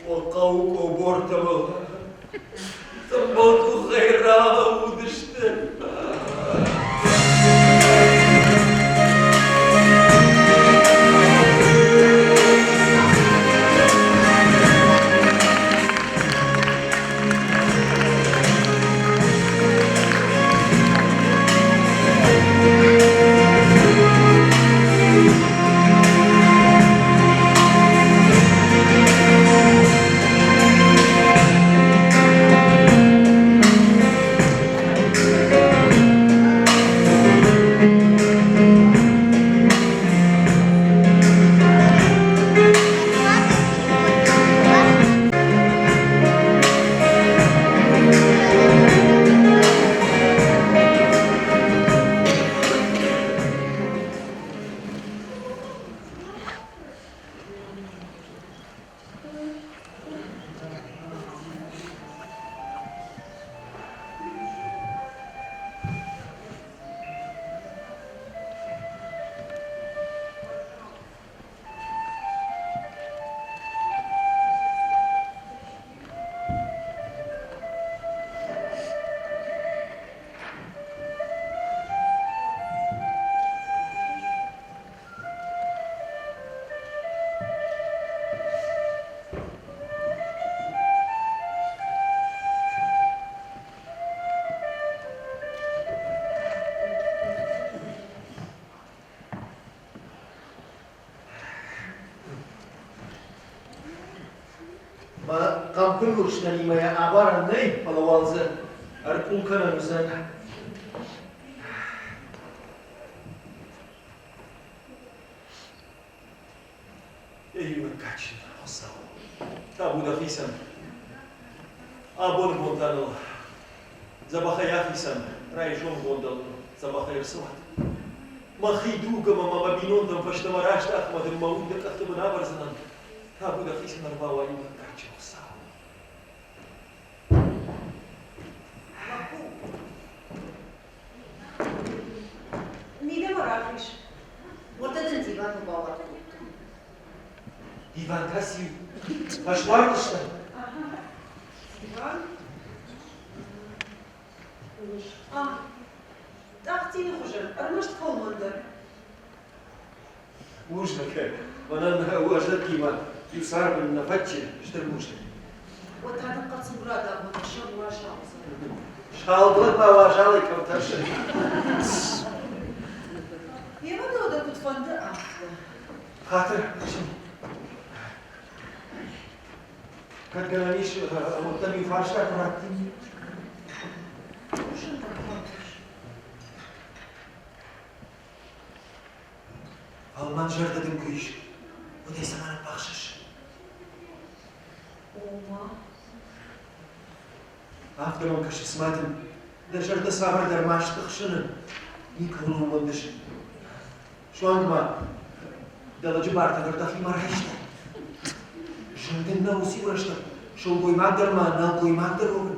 О хъӕуы къобортӕ мыл тымбыл къухӕй ралӕууыдысты. Мӕ хъӕмпын рухсгӕнимӕ йӕ абарӕн нӕй, фӕлӕ уал дзы ӕркъул кӕнӕн уыдзӕн. Иунӕг кадджын Хуыцау, табу дӕхицӕн. Абоны бон та ныл дзӕбӕхӕй ахицӕн, райсом бон дыл дзӕбӕхӕй ӕрцӕуӕд. Мӕхи дуг ӕмӕ мӕ мӕ бинонтӕм фӕстӕмӕ раздах ӕмӕ дын мӕ уд дӕ къӕхты бын авӕрдзынӕн. Табу дӕхицӕн ӕрбауа иунӕг кадджын Хуыцау. Диван та циу? Фӕсмардыстӕм? Диван? А, тъахтины хуызӕн, ӕрмӕст фӕлмӕндӕр. Бузныг, мӕнӕн уӕздӕттимӕ иу царбын нӕ фӕччы, стыр бузныг. Уӕд та дын хъӕццул радавон, ӕхсӕв уазал уыдзӕн. Салдон ма уазалӕй кӕм тӕрсы. Йемӕ дӕу дӕ куыд фӕнды, афтӕ. Хатыр, кӕд гӕнӕн ис, уӕддӕр иу фарста куы раттин. Хъусын дӕм хъӕуыс. Фӕлмӕн зӕрдӕ дын куы ис, уӕд ӕй цӕмӕн ӕмбӕхсыс? Ома? Афтӕ мӕм кӕсы, цыма дын дӕ зӕрдӕ цавӕрдӕр маст ӕхсыны никӕуыл ӕууӕндыс. Суанг ма дӕ лӕджы бартӕ дӕр дӕхимӕ райстай. Зын дын нӕ уыцы иу рӕстӕг сылгоймаг дӕр ма нӕлгоймаг дӕр уӕвын.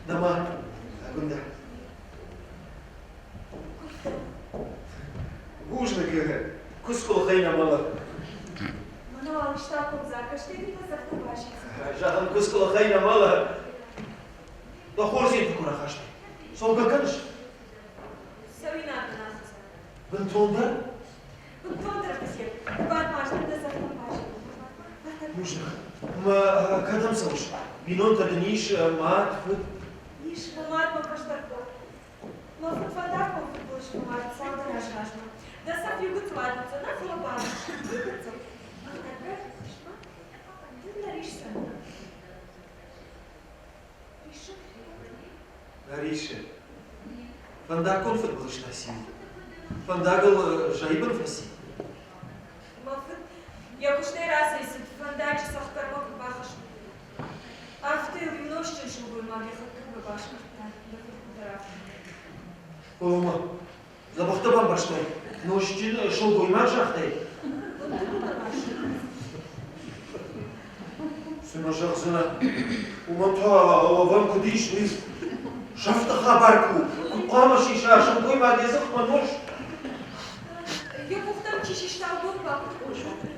Нӕма, Агуындӕ. Бузныг, куыдз къухӕй нӕ мӕлы. Зӕгъын, куыдз къухӕй нӕ мӕлы. Дӕ хорздзинты куы рахастай. Цӕугӕ кӕныс? Бынтондӕр? Бузныг. Ӕмӕ кӕдӕм цӕуыс? Бинонтӕ дын ис, мад, фыд? Ис, мӕ мад мӕ кӕстӕр хо. Мӕ фыд фӕндаггон фыдбылыз фӕмард цалдӕр азы размӕ. Дӕ цӕф иу гыццыл адудздзӕн, нӕ фӕлӕ барыс. Иу гыццыл. Ӕмӕ дын нӕ рисдзӕн. Рисы? Нӕ рисы. Фӕндаггон фыдбылыз та циу? Фӕндагыл зӕйы бын фӕци? Мӕ фыд йӕ куыстӕй рацӕйцыд, фӕндаджы цӕхгӕрмӕ куы бахызт, Афтӕ йыл иу нозтджын сылгоймаг йӕ хӕдтулгӕ баскъӕрдта, йӕ фыдгул дӕр афтӕ. Ома, дзӕбӕхтӕ бамбӕрстай, нозтджын сылгоймаг загътай? Цымӕ зӕгъдзынӕ, уымӕн та уӕвӕн куыд ис, уый сӕфты хабар куы у, куыд хъуамӕ сиса сылгоймаг йӕ дзыхмӕ нозт? Йӕ къухтӕм чи систа, уыдон бахъуыд кодта.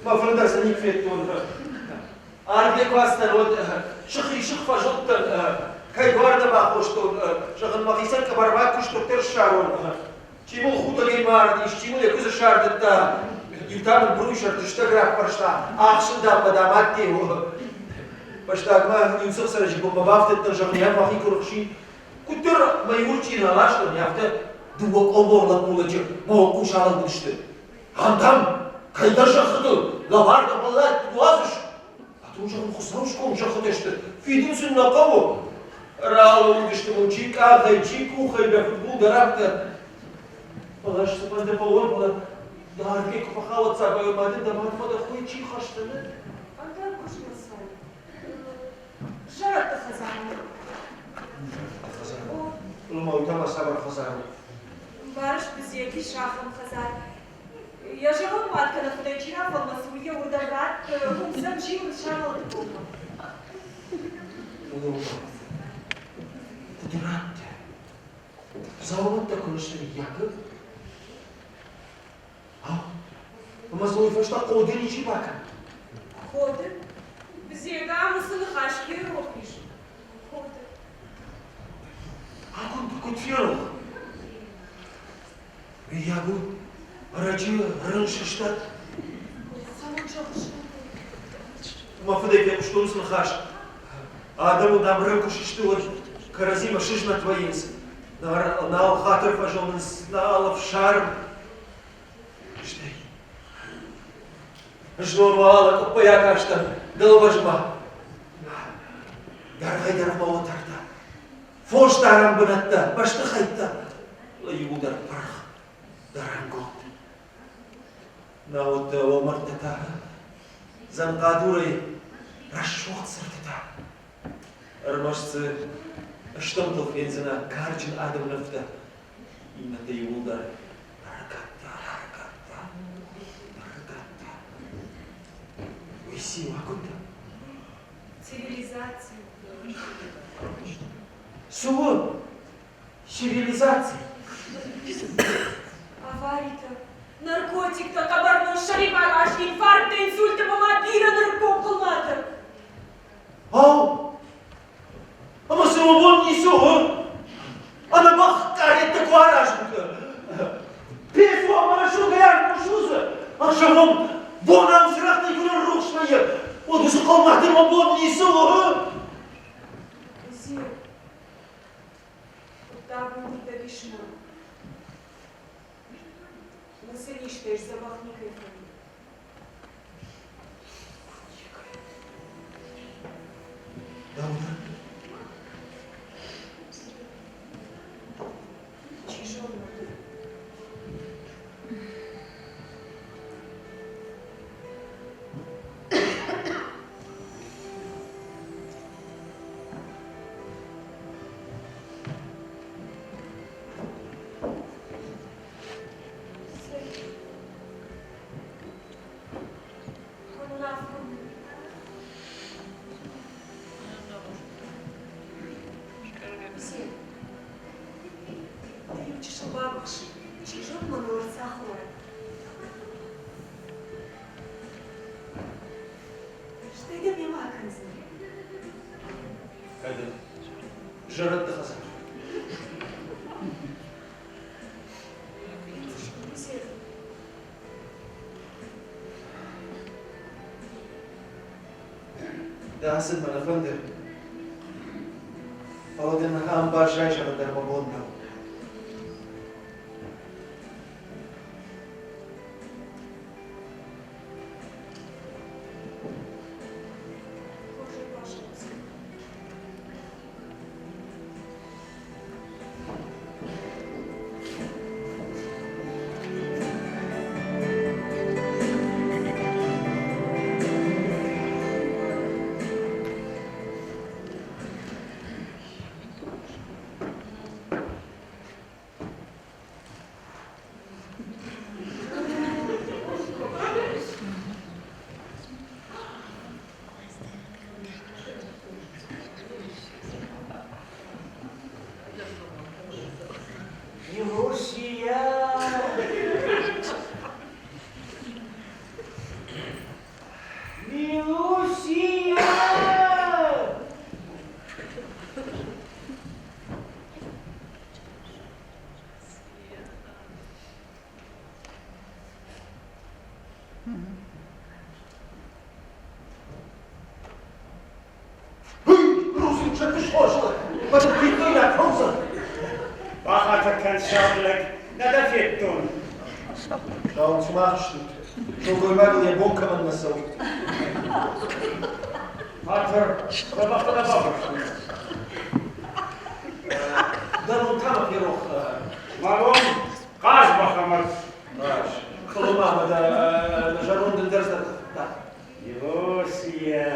Мӕ фырдӕр сӕ никуы федтон. Арвӕй куы ацыдтӕн, уӕд сыхи сых фӕзылдтӕн, кӕй дуар нӕ бахостон, зӕгъын, мӕхицӕн къӕбӕрваг куыстуӕттӕ ссарон. Чи мыл худӕгӕй мардис, чи мыл йӕ куыдзы сӕрдыдта, иу та мын бруйы сӕрты стӕг раппӕрста, ӕхсын дам мӕ дам ӕдде у. Фӕстагмӕ иу цыхцырӕджы бынмӕ бафтыдтӕн, зӕгъын, йӕ мӕхи куы рыхсин. Куыддӕр мӕ иу рчъи раластон, афтӕ дыууӕ къобор лӕппулӕджы мӕ уӕлхъус алӕууыдысты. Ам, кӕйдӕр зӕххытыл лӕвар дӕ фӕллад куыд уадзыс? Адон, зӕгъын, Хуыцауы сконд зӕххытӕ сты, фидын сын нӕ хъӕуы. Ралӕууыдысты мыл чи къахӕй, чи къухӕй, дӕ фыдгул дӕр афтӕ. Фӕлӕ ӕз цыфӕнды фӕуон, фӕлӕ дӕ арвӕй куы фӕхауӕццаг уай, ӕмӕ дын дӕ мадмӕ дӕ хойы чи хӕсдзӕн? Ӕндӕр куыстмӕ цӕуын. Зӕрӕдты хӕдзармӕ. Зӕрӕдты хӕдзармӕ? Ома, уый та ма цавӕр хӕдзар у? Ӕмбарыс, Бызеги сахӕм хӕдзар. Йӕ зӕронд мад кӕнӕ фыдӕй чи рафӕлмӕцы, уый йӕ уырдӕм ратты, уым сӕм зилынц сӕмӕлды бонмӕ. Куыд ратты? Дзаумӕттӕ куы сты, Яков? Ау, ӕмӕ дзы уый фӕстӕ хъоды ничи бакӕны? Хъоды? Бзегам уыцы ныхас ферох ис. Хъоды. Акуынд куыд ферох? Мыййаг у, ӕрӕджы рын сыстад? Цӕуын зӕгъыс? Мӕ фыдӕй фехъуыстон уыцы ныхас. Адӕмыл, дам, рын куы сысты, уӕд кӕрӕдзимӕ сызнӕт вӕййынц. Нал хатыр фӕзонынц, нал ӕфсарм. Стӕй знон уал къуыппӕй акастӕн дӕлвӕзмӕ. Дӕргъӕй-дӕргъмӕ уӕтӕртӕ, фосдарӕн бынӕттӕ, бӕстыхӕйттӕ, иууылдӕр пырх, дӕрӕнгонд. Науӕд уӕлмӕрдтӕ та дзӕнхъадурӕй. Рӕсугъд цыртытӕ. Ӕрмӕст дзы стӕмтыл фендзынӕ карджын адӕмы нывтӕ. Иннӕтӕ иууылдӕр ӕрыгӕттӕ, ӕрыгӕттӕ, ӕрыгӕттӕ. Уый циу, Агуындӕ? Цивилизаци. Цы у цивилизаци? Аваритӕ, наркотиктӕ, хъӕбӕрнозт, сӕрибар азт, инфаркттӕ, инсульттӕ ӕмӕ ма бирӕ нырыккон хъылматӕ. Ау, ӕмӕ цы уӕ бон ницы у? Ӕнӕбӕх къареттӕ куы аразут. Пец уӕ мӕ сугӕй арт куы судзы, ӕхсӕвон бонау цырӕгътӕй куы ныррухс вӕййы, уӕд уыцы хъылматӕн уӕ бон ницы у? Зиу, хъуыддаг уый мидӕг ис мӕ. Уыцы низтӕй сдзӕбӕх никӕй фӕнды. Дӕу дӕр? Чи зоны. Ды иучысыл бабыхс, чи зоны мӕ ныл ӕрцахуыр. Стӕй дӕ мемӕ акӕндзынӕн. Кӕдӕм? Зӕрӕдты хӕдзар. Дӕ ацыд мӕ нӕ фӕнды, фӕлӕ дын ахӕм баззай зӕгъын дӕр мӕ бон нӕу. Милусия! Милусия! Бахатыр кӕн, саулӕг, нӕ дӕ федтон. Сау сымах стут. Сылгоймагыл йӕ бон кӕмӕн нӕ цӕуы. Хатыр, дзӕбӕх дӕ бафарстон. Дӕ ном та мӕ ферох. Мӕ ном Хъазмӕхӕмӕт. Хъаз. Хъылма ӕмӕ дӕ зӕронд ӕндӕр дзырдта. Иосия!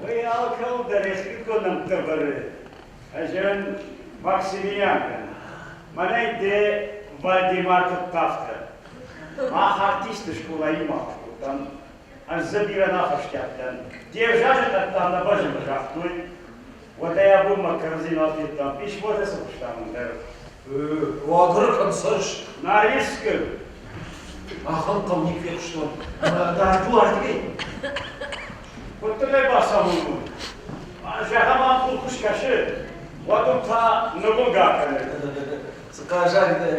Уый алкӕуыл дӕр йӕхирдыгон нӕмттӕ вӕры. Ӕз ын Максимилиан дӕн. Мӕнӕй де Вальдемар куыд афтӕ. Мах артисты скъолайы ахуыр кодтам. Ӕз дзы бирӕ нӕ фӕстиат дӕн. Де взаджы хъӕдтам нӕ бӕззы загътой. Уӕдӕй абонмӕ кӕрӕдзи нал федтам. Писмотӕ цы хуызтам ӕндӕр. Уагӕры кӕм цӕрыс? Норильскы. Ахӕм хъӕу никуы фехъуыстон. Ӕмӕ дард у ардыгӕй? Куыд дын ӕй бацамонон? Зӕгъӕм, ам хур куы скӕсы, уӕд уым та ныгуылгӕ кӕны. Цы хъазаг дӕ!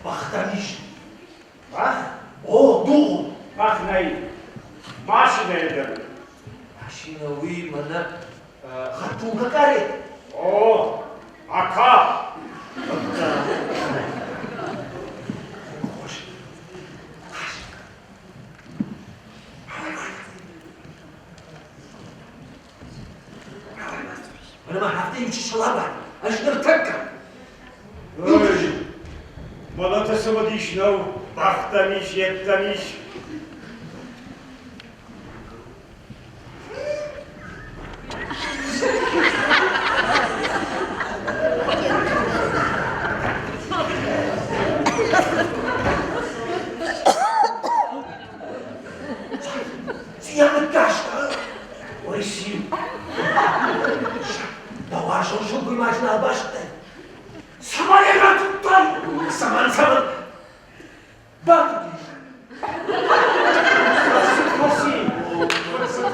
Бӕх дӕм ис? Бӕх? О, дугъ! Бӕх нӕй. Машинӕйы дӕр. Машинӕ уый мӕнӕ хӕдтулгӕ къарет. О, ака! Хорз. Мӕнӕ ма афтӕ иу чысыл абад. Ӕз ныртӕккӕ. Мӕлӕты цымыдис нӕу, бӕхтӕм ис, йедтӕм ис. Цы йӕ ныккаста? Ой, циу! Дӕ уарзон сылгоймаджы нал базыдтай? Цӕмӕн ӕй ратыдтай? Цӕмӕн, цӕмӕн? Батыдис. Фӕцыд фӕци. Фӕцыд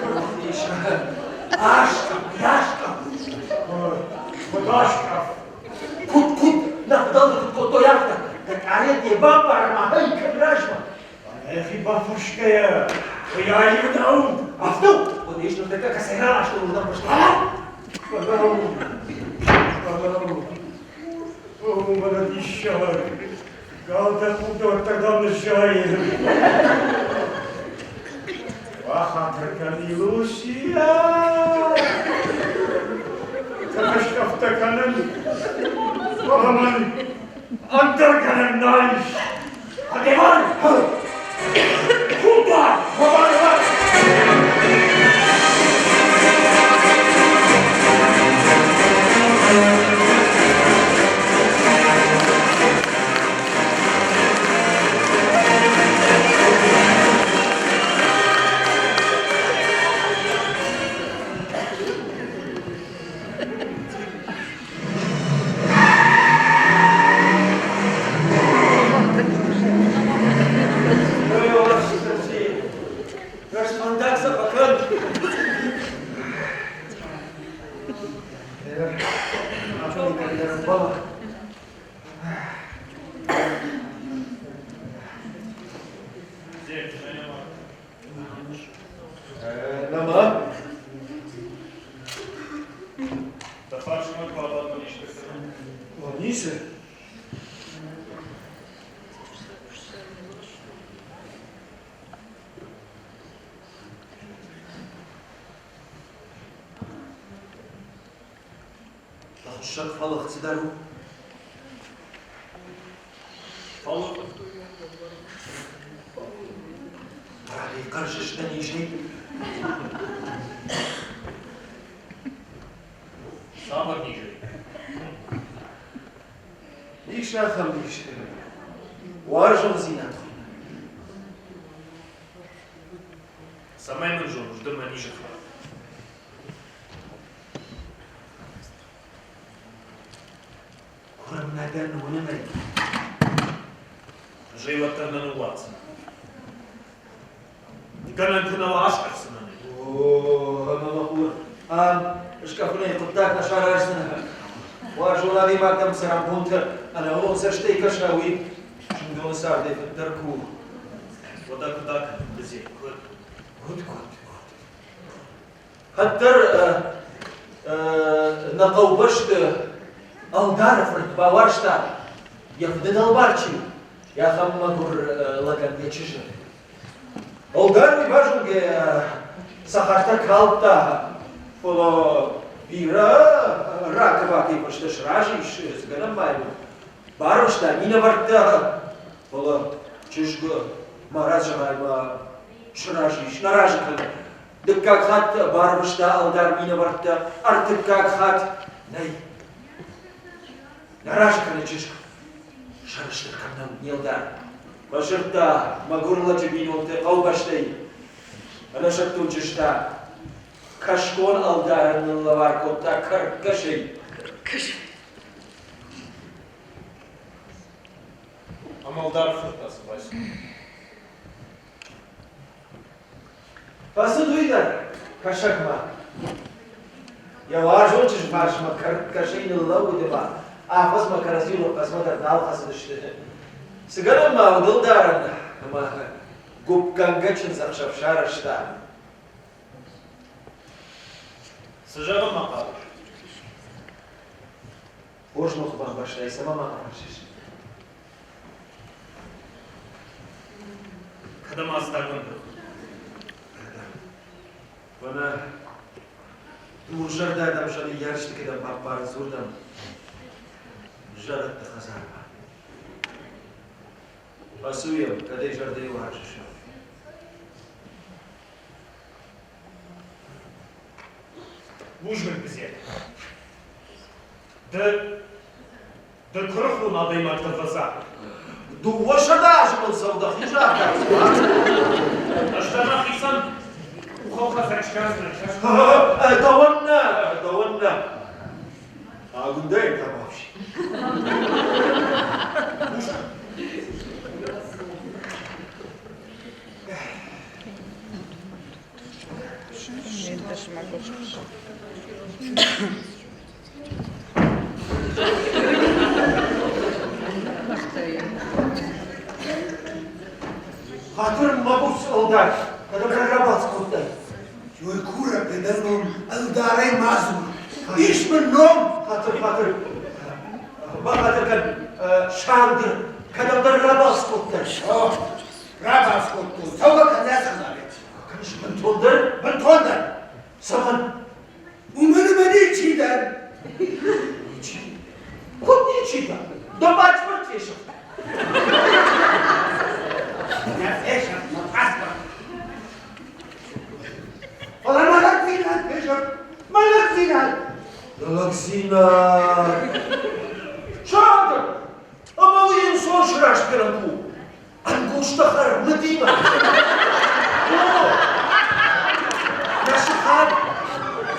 Аскъӕф, аскъӕф. Куыд аскъӕф? Куыд, куыд? Нӕ фыдӕлтӕ куыд кодтой, афтӕ. Дӕ къарет йӕ баппар ӕмӕ ӕй кӕн размӕ. Ӕхи бафӕрсгӕйӕ, уый аив нӕу. Афтӕ у. Уӕдӕ ис ныртӕккӕ кӕцӕй раластой, уырдӕм фӕстӕмӕ. Фӕлӕуу, фӕлӕуу. О, мӕнӕ диссаг! Гал дӕ къухты дӕм ныззайы. Бахатыр кӕн, Илусия! Тыхыскъӕфтӕ кӕнын, фӕлӕ мӕн ӕндӕр гӕнӕн нал ис. Адеман! Куда? Рӕстфӕндаг сӕ фӕкӕн! Нӕма? Дӕ фарсмӕ куы абадон исты кӕнын. О, ницы. Хуыссӕг фӕлыгъд цыдӕр у. Фӕлыгъд. Рагӕй хъӕрзыс дӕ низӕй? Цавӕр низӕй? Ис ахӕм низ. Уарзондзинад хуыйны. Цӕмӕй мын зоныс ды мӕ низы хатт? Курын нӕ дӕн, уынын ӕй. Ӕз ӕй уӕддӕр нӕ ныууадздзынӕн. Гӕнӕн куы нӕ уа, аскъӕфдзынӕн ӕй. О, ӕмӕ мӕ хур, ам скъӕфынӕй хъуыддаг нӕ сараздзынӕ. Уарзон адӕймаг дӕм цӕрӕнбонты ӕнӕуынон цӕстӕй кӕса, уый зындоны цардӕй фыддӕр куы у. Уӕдӕ куыд акӕнын, Бызе, куыд? Куыд, куыд, куыд? Кӕддӕр нӕ хъӕубӕсты ӕлдары фырт бауарзта, йӕ фыды дӕлбар чи у, ахӕм мӕгуыр лӕгӕн йӕ чызджы. Ӕлдар уый базонгӕйӕ цӕхӕртӕ калдта, фӕлӕ бирӕ ракӕ-бакӕйы фӕстӕ сразы ис, цы гӕнӕн ма йын уыд. Барвыста минӕвӕрттӕ, фӕлӕ чызг марадз зӕгъай ма сразы ис, нӕ разы кӕны. Дыккаг хатт барвыста ӕлдар минӕвӕрттӕ, ӕртыккаг хатт нӕй. Нӕ разы кӕны чызг. Сӕрыстыр кӕм нӕу не лдар. Фӕсырдта мӕгуыр лӕджы бинонты хъӕубӕстӕй. Ӕнӕсӕттон чызг та кӕсгон ӕлдарӕн ныллӕвар кодта кӕркгӕсӕй. Ам ӕлдары фырт та цы баци? Фӕцыд уый дӕр кӕсӕгмӕ. Йӕ уарзон чызг фарсмӕ кӕркгӕсӕй ныллӕууыд ӕмӕ афӕдзмӕ кӕрӕдзиуыл къӕдзмӕ дӕр нал хӕцыдысты. Цы гӕнӕн ма уыд ӕлдарӕн ӕмӕ гуыпгӕнгӕ чындзӕхсӕв сарӕзта. Цы зӕгъынмӕ хъавыс? Хорз мӕ куы бамбӕрстай, цӕмӕ ма фӕрсыс? Кӕдӕм ацыдагон дӕ? Мӕнӕ дурзӕрдӕ адӕм сӕ ныййарджыты кӕдӕм баппарынц, уырдӕм. Зӕрӕдты хӕдзармӕ. Фӕцу йӕм, кӕд ӕй зӕрдӕйы уарзыс. Бузныг, Бзет. Ды, ды куырыхон адӕймаг дӕ ӕвӕдза. 200 азы мыл цӕуы дӕхи загътай. Ӕз дӕ мӕхицӕн къухылхӕцӕг скӕндзынӕн. Дӕуӕн нӕ, дӕуӕн нӕ. Агуындӕйы табуафси. Хатыр мӕ буц ӕлдар, кӕдӕм рабалц кодтай? Ой, курӕг дӕ дӕ ном ӕлдарӕй ма дзур. Ис мын ном! Хатыр, хатыр. Бахатыр кӕн, Сандыр, кӕдӕмдӕр рабалц кодтай? Рабалц кодтон. Цӕугӕ кӕн хӕдзарӕй. Кӕныс бынтондӕр? Бынтондӕр. Цӕмӕн? Уымӕн ӕмӕ ничи дӕн. Ничи? Куыд ничи дӕ? Дӕ паспорт фесӕфт. Нӕ фесӕфт мӕ паспорт. Фӕлӕ мӕ лӕгдзинад фесӕфт. Мӕ лӕгдзинад. Лӕгдзинад. Сандыр, ӕмӕ уый ӕнцон срастгӕнӕн у. Ӕнгузтӕ хӕр мыдимӕ. О, нӕ сыхаг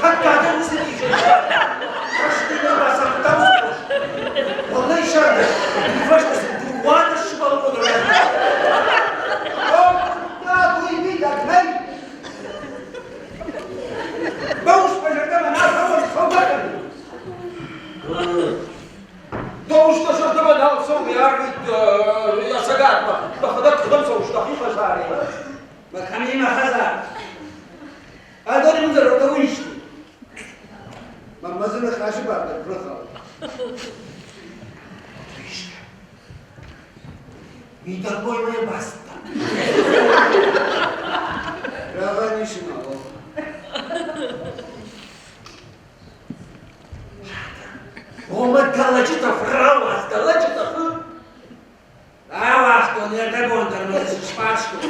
тӕккӕдӕр уыцы низӕй Хӕстимӕ бацагъта уыцы Уӕллӕй, Сандыр, уый фӕстӕ сын 12 сывӕллоны райгуырд. Хъуыддаг уый мидӕг нӕй. Мӕ ус мӕ зӕрдӕмӕ нал цӕуы, цӕугӕ кӕны. Дӕ ус дӕ зӕрдӕмӕ нал цӕуы, арвит йӕ цӕгатмӕ. Дӕхӕдӕг кӕдӕм цӕуыс, дӕхи хӕдзарӕй? Мӕ кӕми мӕ хӕдзар? Адони мын зӕрдӕ уый сты. Мӕнмӕ дзы ныхасы бар дӕр куы нӕ хауы. Мидӕггоймӕ йӕ бацыдтӕн. Рагъӕн ис ма, о. Омӕ дӕлӕджы тӕф рауадз, дӕлӕджы тӕф! Рауагътон, ӕрдӕбон дӕр мӕ дзы сфарстон.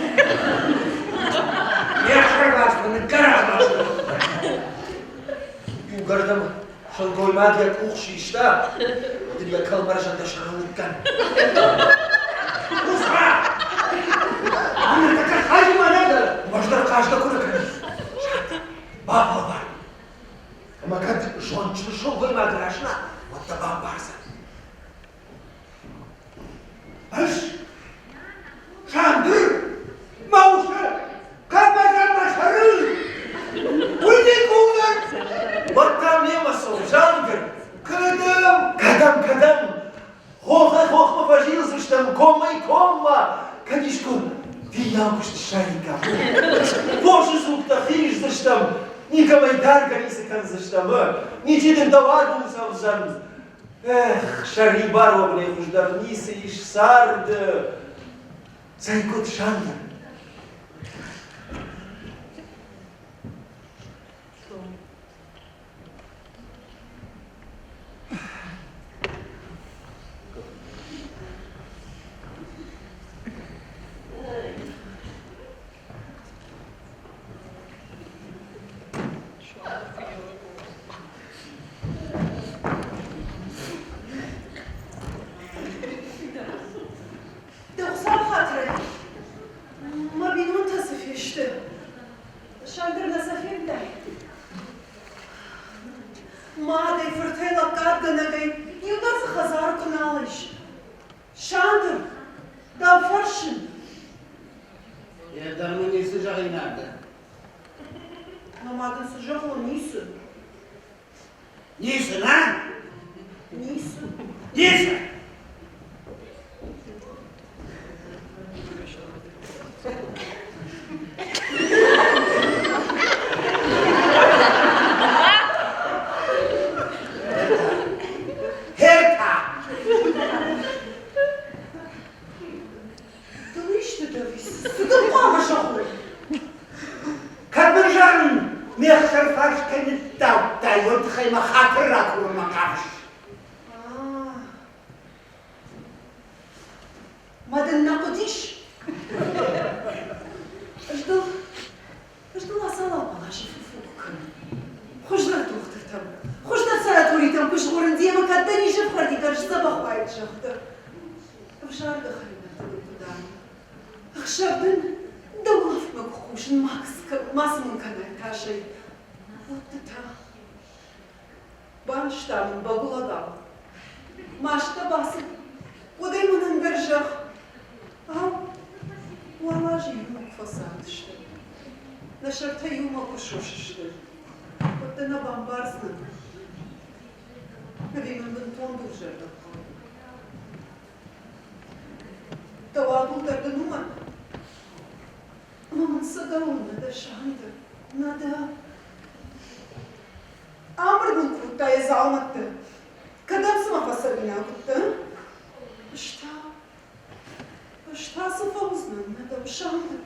Ме хсӕрварсмӕ ныггӕрах ластон. Иугӕрдӕм сылгоймаг йӕ къух систа, уӕд ын йӕ кӕлмӕрзӕн дӕ сӕрыл ныккӕн. Усма! Ныртӕккӕ хъазы нӕ дӕ? Уӕздӕр хъазгӕ куы нӕ кӕнис. Бафӕлвар. Ӕмӕ кӕд зондджын сылгоймаг разына, уӕд дӕ бамбардзӕн. Ӕз Сандыр, мӕ усы кӕмӕдӕр мӕ сӕрыл, уый никуы уыдзӕн. Уӕд та мемӕ цӕу, Сандыр. Кӕдӕм? Кӕдӕм, кӕдӕм? Хохӕй-хохмӕ фӕзилдзыстӕм, комӕй-коммӕ. Кӕд искуы фиййау куыст ссариккам. Фосы дзугтӕ хиздзыстӕм, никӕмӕй даргӕ ницы кӕндзыстӕм, ничи дын дӕ уадул цӕвдзӕн. Эх, сӕрибар уӕвынӕй хуыздӕр ницы ис царды. Цӕй куыд, Сандыр? Дӕ Хуыцауы хатырӕй, мӕ бинонтӕ цы фесты? Сандыр нӕ сӕ федтай? Мадӕй, фыртӕй, лӕггадгӕнӕгӕй иу дӕр дзы хӕдзары куы нал ис. Сандыр, дӕу фӕрсын. Йе дӕр мын ницы зӕгъинаг дӕ. Мӕ мад ын цы зӕгъон, ницы. Ницы, нӕ? Ницы. Ницы! Херта! Ды исты дӕ цы дын хъуамӕ зӕгъон? Кӕд мын зӕгъын, ме хсӕрфарс кӕй ныддаудтай, уый тыххӕй мӕ хатыр ракурынмӕ хъавыс? Мӕ дын нӕ хъуыдис? Ӕз дыл, ӕз дыл ацал-ауал азы фу куы кӕнын. Хуыздӕр дохтыртӕм, хуыздӕр санаторитӕм куы згъорын демӕ кӕд дӕ низы фхӕрди дӕр сдзӕбӕх уаид, зӕгъгӕ. Ӕвзаргӕ хӕринӕгтӕ дын куы дарын. Ӕхсӕв дын дӕ улӕфтмӕ куы хъусын, мацы мын кӕнай тасӕй. Уӕд ды та Банызта мын бӕгуылӕгау. Маст дӕ бацыд, уӕд ӕй мӕнӕн дӕр зӕгъ. Ау, уал азы иумӕ куы фӕцардысты, нӕ сӕртӕ иумӕ куы сус сты, уӕд дӕ нӕ бамбардзынӕн. Ӕви мын бынтон дурзӕрдӕ хъӕуы? Дӕ уадул дӕр дын уымӕн, ӕмӕ мын цӕгӕлон нӕ дӕ, Сандыр, нӕ дӕ. Амбырд мын кодта йӕ дзаумӕтты. Кӕдӕм цыма фӕцӕуинаг уыдтӕн? Ӕз та, ӕз та цы фӕуыдзынӕн нӕ дӕу, Сандыр?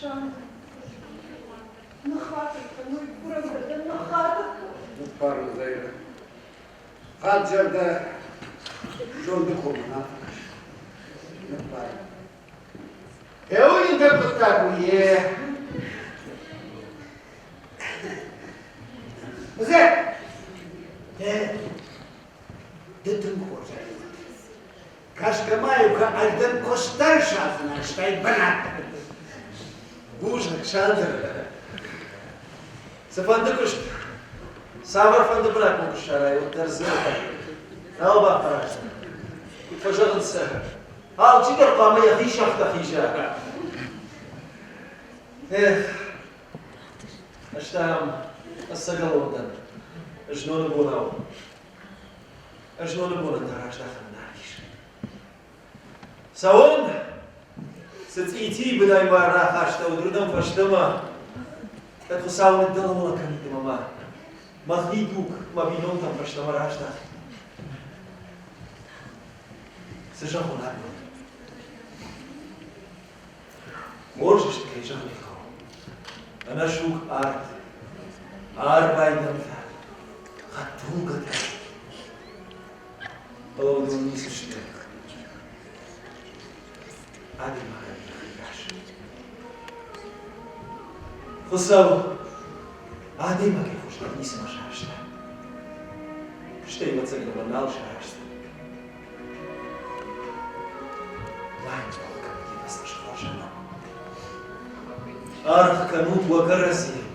Сандыр, ныххатыр кӕн, уый курӕг дӕ дӕн, ныххатыр кӕн. Ныббар мын, Заирӕ. Хатт-зӕрдӕ зонды коммӕ нал фӕкӕсы. Ныббар мын. Гъеуый дӕр хъуыддаг у, йе. Зӕ, ды, ды тынг хорз ӕрыгон. Кӕсгӕ ма-иу кӕ, ӕз дын куыстӕн садзынӕн, стӕй бынат. Бузныг, Сандыр. Цыфӕнды куыст, цавӕрфӕнды бынат мын куы ссарай, уӕддӕр дзы нал бафӕраздзынӕн. Куыд фӕзӕгъынц, Алчидӕр хъуамӕ йӕхи сӕгътӕ хиза. Эх, ӕз та ам ӕцӕгӕлон дӕн, зноны бонау. Зноны бонӕн та раздӕхӕн нал ис. Цӕуон, цы цъитийы бынӕй мӕ рахастӕуыд, уырдӕм фӕстӕмӕ, кӕд Хуыцау ныддӕлӕуӕлӕ кӕнид ӕмӕ мӕ мӕхи дуг мӕ бинонтӕм фӕстӕмӕ раздӕхид. Цы зӕгъон абон? Хорз сты, кӕй зӕгъын ӕй хъӕуы. Ӕнӕсуг арт, арвайдӕнтӕ, хӕдтулгӕтӕ. Фӕлӕ уыдон ницы сты. Адӕймагӕн йӕхи раз. Хуыцау адӕймагӕй хуыздӕр ницӕмӕ сарӕзта. Стӕй ӕвӕццӕгӕн нал сарӕзта. Аргъ кӕнут уӕ кӕрӕдзийӕн.